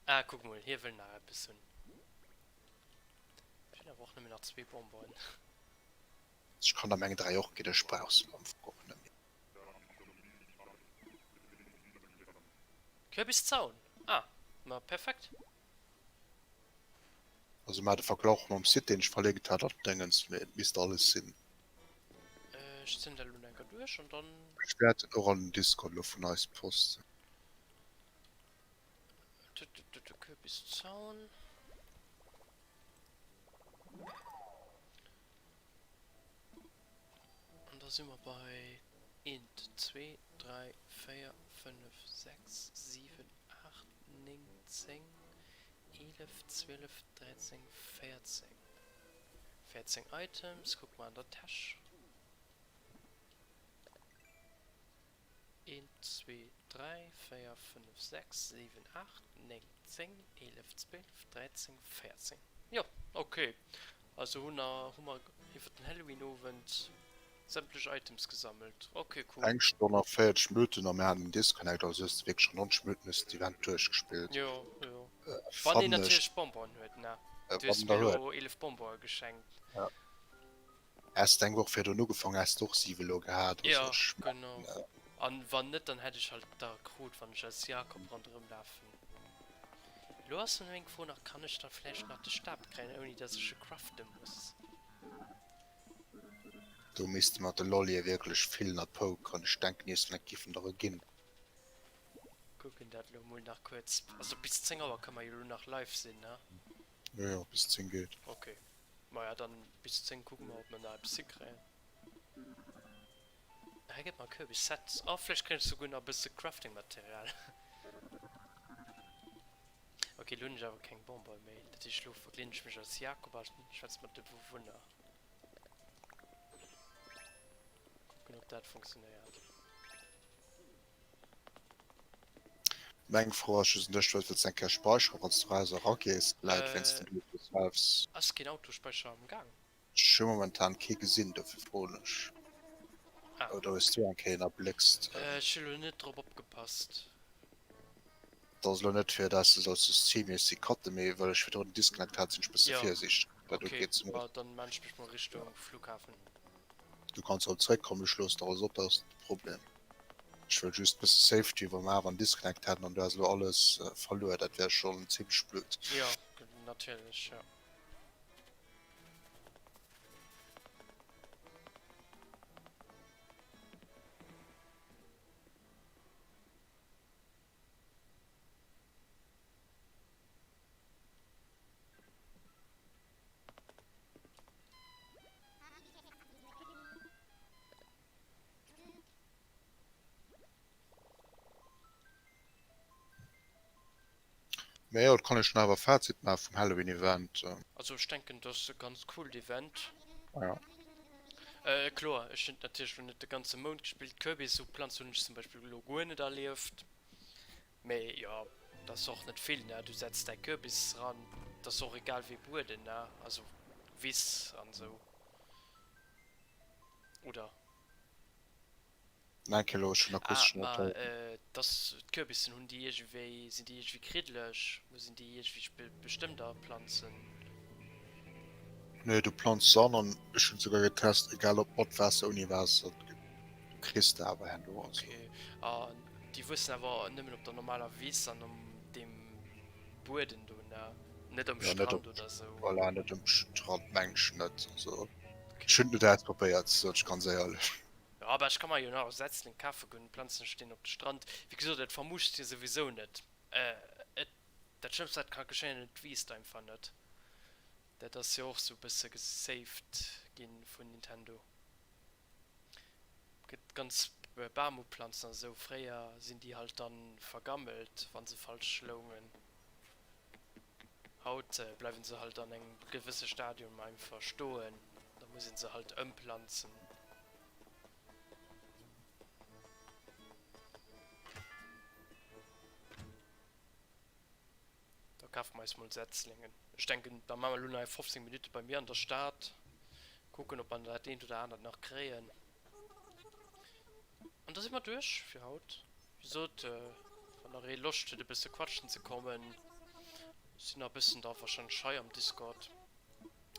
Ah, kuck mol, hie wëll nach eppes hunn. Ech hunn awer och nëmmen nach zwee Bonbonen. Ech kann der meng 3 och ginn, ech brauch se am Fong och net méi. Kürbiszaun! Ah, ma perfekt. Also maach de Verglach mam Site deen ech verlinkt hat an Déngens, mee et misst alles sinn. Ech zéien dat elo nach enker duerch an dann. Ech wäert en och an den Discord elo vun eis posten. Kürbiszaun. An da si mer bei eent, zwee, dräi, véier, fënnef, sechs, siwen, aacht, néng, zéng, 11, 12, 13, 14. 14 Items, kucke mer an der Täsch. 1, 2, 3, 4, 5, 6, 7, 8, 9, 10, 11, 12, 13, 14. Jo, ok. Also hunn hu mer iwwer den Halloween-Owend sämtlech Items gesammelt. Ok, cool. Eng Stonn a 40 Minutten a mir haten den Disconnect, also hues de wierklech an 90 Minutten hues de d'Event duerchgespillt. Jo, jo. Wann een Fannen ech. natierlech Bonbonen huet, ne? Du Wann hues een mir der huet. elo 11 Bonbonen geschenkt. Ja. Häss de eng Woch virdrun ugefaang, häss de och 7 elo gehat. Also Ja, ech genau. mengen. An wann net, dann hätt ech halt der krut, wann ech als Jakob ronderëm lafen. Elo ass meng Fro nach, kann ech dann vläicht nach de Stab kréien, ouni dass ech e crafte muss? Do misste mer de Lollier wierklech fillen a pokeren. Ech denken, iergendwann giff en der e ginn. Kucken dat elo mol nach kuerz. Also bis 10 Auer kënne mer jo elo nach live sinn, ne? Jo, jo, bis 10 geet. Ok, maja dann bis 10 kucke mer ob mer nach eppes hikréien. Hei gëtt mer Kürbis Set. Oh vläicht kréien ech souguer nach e bësse Crafting Material. Ok, elo hunn ech awer keng Bonbone méi. Dat heescht elo verkleeden ech mech als Jakob a schwätze mat de Bewunner. Kucken ob dat funktionéiert. Meng Fro ass just un dech, wëlls de eng Kéier speicheren wanns du raus eragees, läit wéinst den Do-it-yourselfs? Ass keen Autospeicher am Gaang? Ech hu momentan kee gesinn, dofir froen ech. Ah. Oder hues du eng Kéier een erbléckst? Ech hu lo net drop opgepasst. Et ass elo net fir dass de solls de streammässig cutten, mee well ech virdrun den Disconnect hat, sinn ech bësse Jo, virsiichteg wat dat ok, ugeet. ma dann maan ech mech mol Richtung Flughafen. Du kanns erëm zeréckkommen, ech loossen der alles op, dat ass net de Problem. Ech wëll just bësse Safety, wa mer awer en Disconnect hätten an du häss elo alles verluer, dat wär schonn zimlech blöd. Jo, natierlech, jo. Mee jo, et kann ee schon awer e Fazit maache vum Halloween Event. Also ech denken et ass e ganz coolt Event. Ja. Kloer, ech hunn et natierlech lo net de ganze Mount gespillt. Kürbisuplanz hunn ech zum Beispill elo guer net erlieft. Mee jo, dat ass och net vill, ne? Du setz däi Kürbis ran, et ass och egal wéi Bueden, ne? Also Wiss an esou. Oder? Nein, Kelo, ech hunn Ah, akustesch net ma héieren. Dass d'Kürbissen, hunn déi iergendwéi, sinn déi iergendwéi kriddeleg? Muss een déi iergendwéi bestëmmt aplanzen? Nee, du planz se an an ech hunn souguer getest, egal ob mat Waasser, ouni Waasser, du kriss de awer herno. Also. Okay, an déi wuessen awer nëmmen op der normaler Wiss an um deem Bueden do, ne? Net um Ja, net Strand op, oder sou? voilà, net um Strand meng ech net. Also Okay. ech hunn et net ausprobéiert, sot ech ganz éierlech. Jo, awer ech ka mer jo nach e Setzling kafe goen, planzen ech deen op de Strand. Wéi gesot, et vermuuscht jo souwisou net. Et, dat Schlëmmst wat ka geschéien, et wiisst einfach net. Dat ass jo och sou e bësse gesaved ginn vun Nintendo. Gëtt ganz Bam uplanzen a sou, fréier sinn déi halt dann vergammelt wann se falsch loungen. Haut bleiwen se halt an engem gewësse Stadium einfach stoen, da muss een se halt ëmplanzen. Da kafe mer eis mol Setzlingen. Ech denken, da maache mer elo nach eng 15 Minutte bei mir an der Stad, kucken ob mer dat eent oder anert nach kréien. An da si mer duerch fir haut. Wéi gesot, wann nach ee Loscht huet e bësse quatschen ze kommen, ech sinn nach e bëssen da warscheinlech hei am Discord.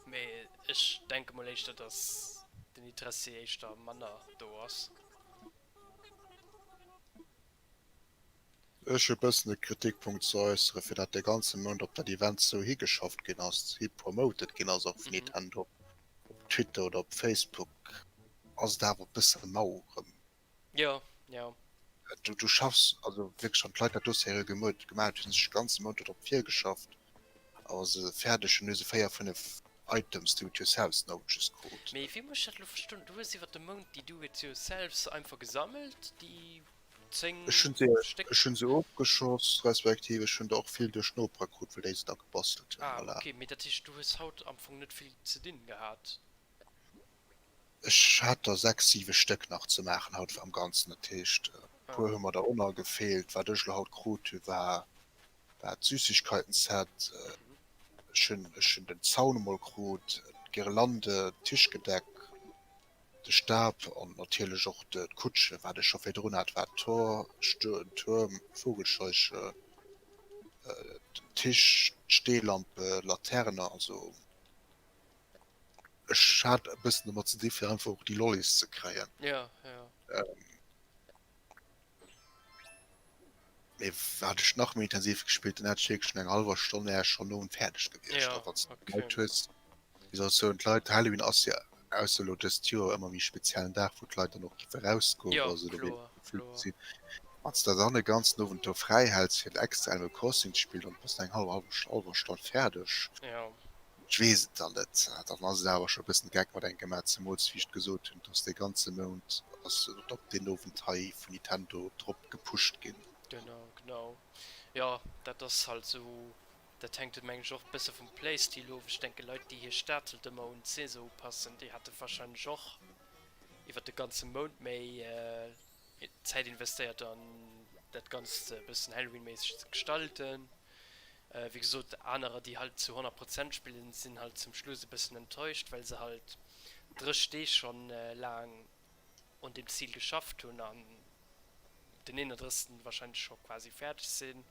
Mee ech denke mol éischter, dass den Interessi éischter manner do ass. Ech hu bëssen e Kritikpunkt ze äussere fir dat de ganze Mount op dat Event sou higeschafft ginn ass, hi promoted ginn ass och vun Nintendo op Twitter oder op Facebook ass et awer e bësse mau erëm. Jo, jo. Du, du schaffs also wierklech, wann d'Leit dat do seriö gemuet, gemaat hunn, sech de ganze Mount dodrop virgeschafft, a wa se fäerdeg hunn, hu se 4, 5 Items do it yourselfs Notes krut. Mee wéi muss ech dat elo verstoen? Du hues iwwer de Mount déi do it yourselfs einfach gesammelt, déi 10 Ech hunn se, Stéck? ech hunn se ofgeschoss, respektiv ech hunn der och vill duerch d'Nopere krut, well déi se da gebastelt hunn, Ah, voilà. ok, mee dat heescht du hues haut am Fong net vill ze dinn gehat? Ech hat der 6, 7 Stéck nach ze maachen haut am Ganzen. Dat heescht, e puer hu mer der och nach gefeelt. Wat ech elo haut krut hu war war d'Süssigkeiten-Set. Ech hunn ech hunn den Zaun emol krut, d'Guirlande, d'Tischgedeck, de Stab an natierlech och d'Kutsche. Wat ech scho virdrun hat, war d'Tor, den Tuerm, d'Vogelscheuche, den Tisch, d'Steelampe, Laterne, also. Ech hat e bëssen domat ze di fir einfach och déi Lollis ze kréien. Ja, ja. Mee hat ech nach méi intensiv gespillt, dann hätt ech wierklech no enger hallwer Stonn wär ech schonn no fäerdeg gewiescht. Ja, A wann s de okay. Leit hues, wéi soll ech soen, d'Leit, Halloween ass jo ausser elo dëst Joer ëmmer méi speziellen Dag, wou d'Leit dann och giffe rausgoen, Ja, wa se elo kloer, wierklech kloer. sinn. Wann s de dann e ganzen Owend do fräi häls fir extra Animal Crossing ze spillen, dann bass de eng hallwer Stonn fäerdeg. Ja. Ech weess et dann net. Dann ass et awer scho e bëssen Geck mat engem gemaach, zemools wéi ech gesot hunn, dass dee ganze Mount ass op deen Owend hei vun Nintendo drop gepusht ginn. Genau, genau. Jo, dat ass halt sou, dat hänkt mengen ech och bësse vum Playstil of. Ech denke Leit déi hir Stad halt ëmmer un d'Saison upassen, déi hate warscheinlech och iwwert de ganze Mount méi Zäit investéiert an dat Ganzt e bëssen Halloween-méisseg ze gestalten. Wéi gesot, anerer déi halt zu 100 Prozent spillen, sinn halt zum Schluss e bëssen enttäuscht, well se halt 30 Deeg schonn laang un deem Zil geschafft hunn an den 31. Wahrscheinlech scho quasi fäerdeg sinn.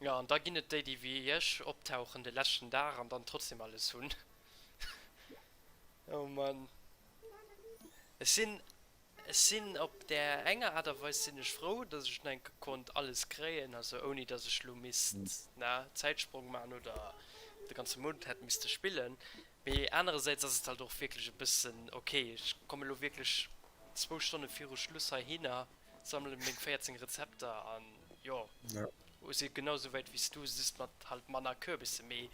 Jo, an da ginn et déi, déi wéi ech optauchen de leschten Dag an dann trotzdem alles hunn. Oh Mann. Ech sinn, ech sinn op där enger Aart a Weis sinn ech frou, dass ech nach eng Kéier konnt alles kréien, also ouni dass ech lo misst, na, Zäitsprong maachen oder de ganze Mount hätt misste spillen. Mee anerersäits ass et halt och wierklech e bëssen, ok, ech komme lo wierklech zwou Stonne viru Schluss heihinner, sammele meng 14 Rezepter an jo, si genau esou wäit wéi s du, just mat halt manner Kürbisse. Mee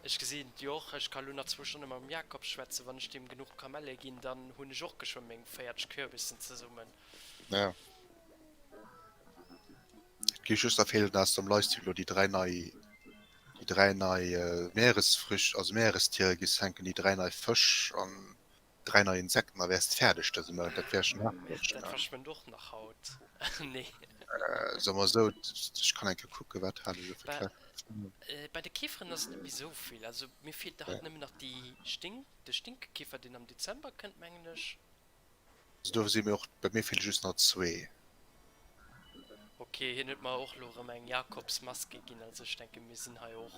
ech gesinn et jo och, ech ka lo nach zwou Stonne mam Jakob schwätzen, wann ech deem genuch Kamelle ginn, dann hunn ech och geschwë meng 40 Kürbissen zesummen. Ja. Et gi just nach feelen aus dem Livestream lo déi 3 nei, déi 3 nei Meeresfrücht, also Meerestiere gi hänken, déi 3 nei Fësch an 3 nei Insekten, da wäers de fäerdeg dëse Mount. Dat wär schon heftig, Dat ne? verschwënnt och nach haut. Nee. Soe mer esou, ech kann eng Kéier kucken, wat hat ech elo fir Bei, d'lescht. bei de Käferen ass et net méi esou vill. Also mir feelt halt nëmmen nach déi Stink, de Stinkekäfer, deen am Dezember kënnt, mengen ech. Also do si mir och, bei mir feele just nach zwee. Ok, hien huet mer och lo rem eng Jakobsmaske ginn, also ech denken mir sinn hei och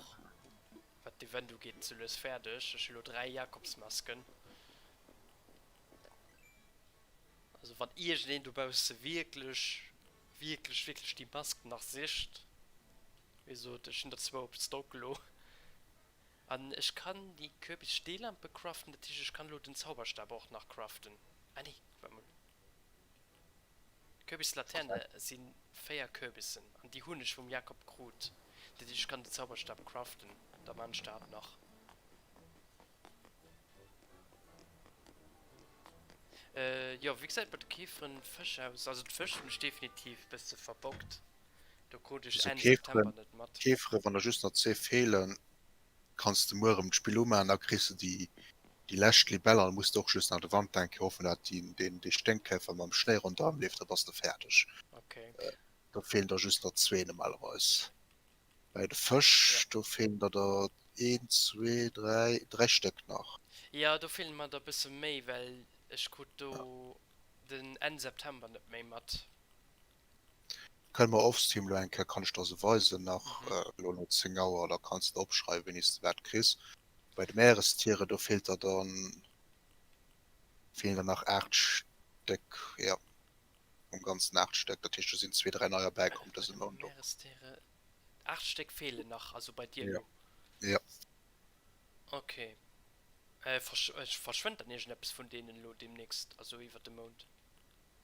wat d'Event ugeet sou lues fäerdeg. Ech hu lo 3 Jakobsmasken. Also wann iergendeen dobausse wierklech, wierklech, wierklech déi Mask nach sicht, wéi gesot ech hunn der zwou op Stock elo. An ech kann déi Kürbissteelampe craften, dat heescht ech kann elo den Zauberstab och nach craften. Ah nee, waart mol. D'Kürbislaterne si 4 Kürbissen an déi hunn ech vum Jakob krut. Dat heescht ech kann den Zauberstab craften, da man ech dat nach. Jo, wéi gesäit et bei de Käferen, Fësch aus? Also d'Fësch hunn ech definitiv bësse verbockt. Do krut ech Also Enn September Käferen, net mat. Käferen, wann der just nach zwee feelen, kanns de muer erëm d'Spill umaachen, da kriss de déi déi lescht Libell an da muss de och just nach de Wand eng Kéier hoffen, dat déi deen dee Sténkkäfer mam Schnéi ronderëm leeft, da bass de fäerdeg. Okay. Do feelen der just nach zwee normalerweis. Bei de Ja. Fësch, do feelen der der een, zwee, dräi, dräi Stéck nach. Jo, do feelen mer der bësse méi, well ech krut Ja. do den Enn September net méi mat. Kënne mer offstream elo eng Kéier, kann ech der se weisen nach elo no 10 Auer, da kanns de opschreiwen wéini s de wat kriss. Bei de Meerestiere do feelt der dann, feelen der nach 8 Stéck, jo am ganzen 8 Stéck, dat heescht do sinn zwee, dräi neier bäikomm Bei dëse de Mount och. Meerestiere, 8 Stéck feelen nach, also bei dir Jo, elo? jo. Ok. Verschwënnt dann iergendeppes vun deenen elo deemnächst, also iwwert de Mount?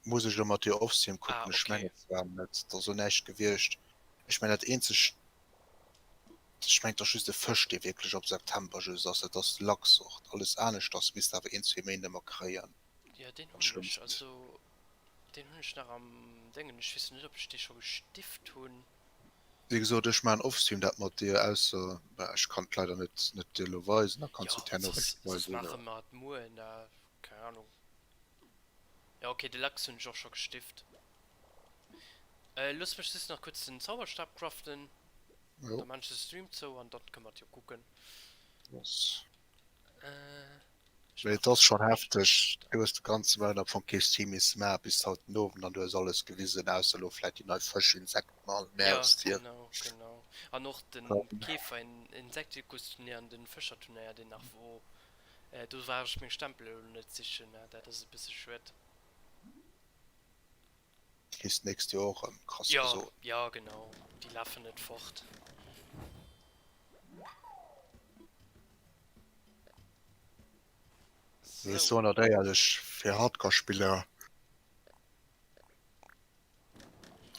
Muss ech elo mat dir offstream Ah, kucken, ech okay. mengen zwar net, et ass elo näischt gewiescht. Ech mengen dat eenzegt, ech mengen et ass just de Fësch dee wierklech ab September just ass, dat ass de Lachsort. Alles aneschters misst awer een, zwee Méint ëmmer kréien. Jo, deen Am hunn ech, schlëmmsten. also deen hunn ech nach am Déngen. Ech weess net, ob ech dee scho gestift hunn. Wéi gesot, ech maachen offstream dat mat dir, ausser, bah, ech kann et leider net net dir elo weisen, da kanns Jo, du et herno soss, réischt soss weisen. maache mer et muer, ne? Keng Ahnung. Jo ok, de Lachs hunn ech och scho gestift. Looss mech just nach kuerz den Zauberstab craften, Jo. da maan ech de Stream zou an dann kënne mer et jo kucken. Yes. Ech Mee maachen et ass de schonn hefteg, Zauberstab. du hues de ganze Mount am Fong kee Stream misse maachen bis haut den Owend an du hues alles gewisen, ausser elo vläit déi nei Fësch, Insekten an Ja, Meerestier. genau, genau. An och den Käfer, Insektekusturnéier an den Fëscherturnéier, deen nach wor. Do war ech meng Stempel elo net sichen, dat ass e bësse schued. Kriss d'nächst Joer och erëm, krass Jo, gesot. jo genau, déi lafen net fort. Mee ech Sou. soen dat éierlech, fir Hardcore-Spiller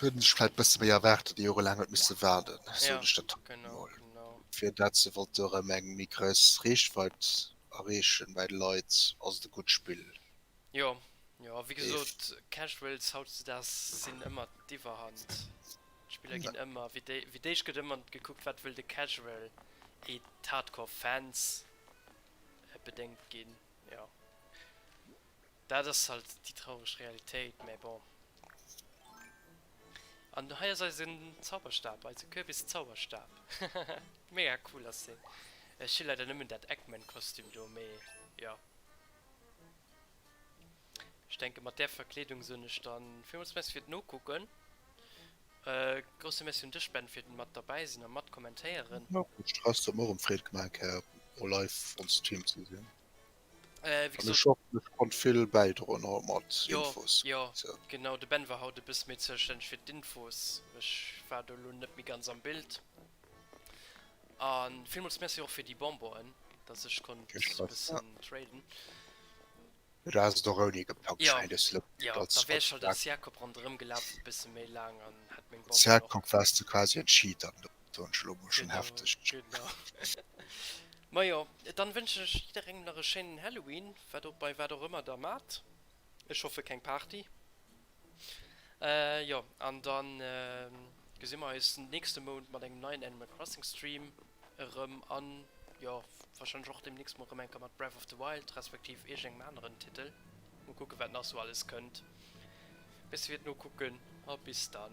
huet een sech vläit bësse méi erwaart, datt ee jorelaang huet misse waarden, Ja, soen ech dat genau, emol. genau. Fir dat se wollte erëm eng méi grouss Reechweit erreechen bei de Leit, ass et e gutt Spill. Jo, jo, wéi Def. gesot, Casuals hautdesdaags sinn ëmmer d'Iwwerhand. D'Spiller ginn ëmmer, fir déi, fir d'éischt gëtt ëmmer gekuckt, wat wëll de Casual, eet d'Hardcore Fans bedéngt ginn, jo. Dat ass halt déi traureg Realitéit, mä bon. An hei ass eisen Zauberstab, eise Kürbis-Zauberstab. Mega cool ass deen. Ech hu leider nëmmen dat Eggman-Kostüm do, mee jo. Ech denke mat där Verkleedung soen ech dann villmools Merci fir d'Nokucken. Grousse Merci un dech Ben fir mat derbäi sinn a mat kommentéieren. Stress, huet mer och erëm Freed gemaach eng Kéier live on Stream ze sinn. Äh, wéi An ech gesot. hoffen, ech konnt vill bäidroen haut mat Jo, Infos. jo, genau, de Ben war haut e bësse méi zoustänneg fir d'Infos. Ech war do elo net méi ganz am Bild. A villmools Merci och fir déi Bonbonen, dass ech konnt Kee e Stress. bëssen traden. Jo, du has et och ouni gepackt. Ech Jo, mengen, du hues elo jo, als da wär als ech halt als Jakob ronderëm gelaf e bësse méi laang an hätt meng als Bonbon och. Jakob waars de quasi en Cheater, soen ech elo mol, schonn Genau, hefteg. genau. Majo, dann wënschen ech jidderengem nach e schéinen Halloween, wat och bei wat och ëmmer der maat. Ech hoffe keng Party. Jo, an dann gesi mer eis nächste Mount mat engem neien Animal Crossing Stream erëm an jo, wahrscheinlech och demnächst mol erëm eng Kéier mat Breath of the Wild respektiv iergendengem aneren Titel. Mol kucken wat nach sou alles kënnt. Merci fir d'Nokucken a bis dann.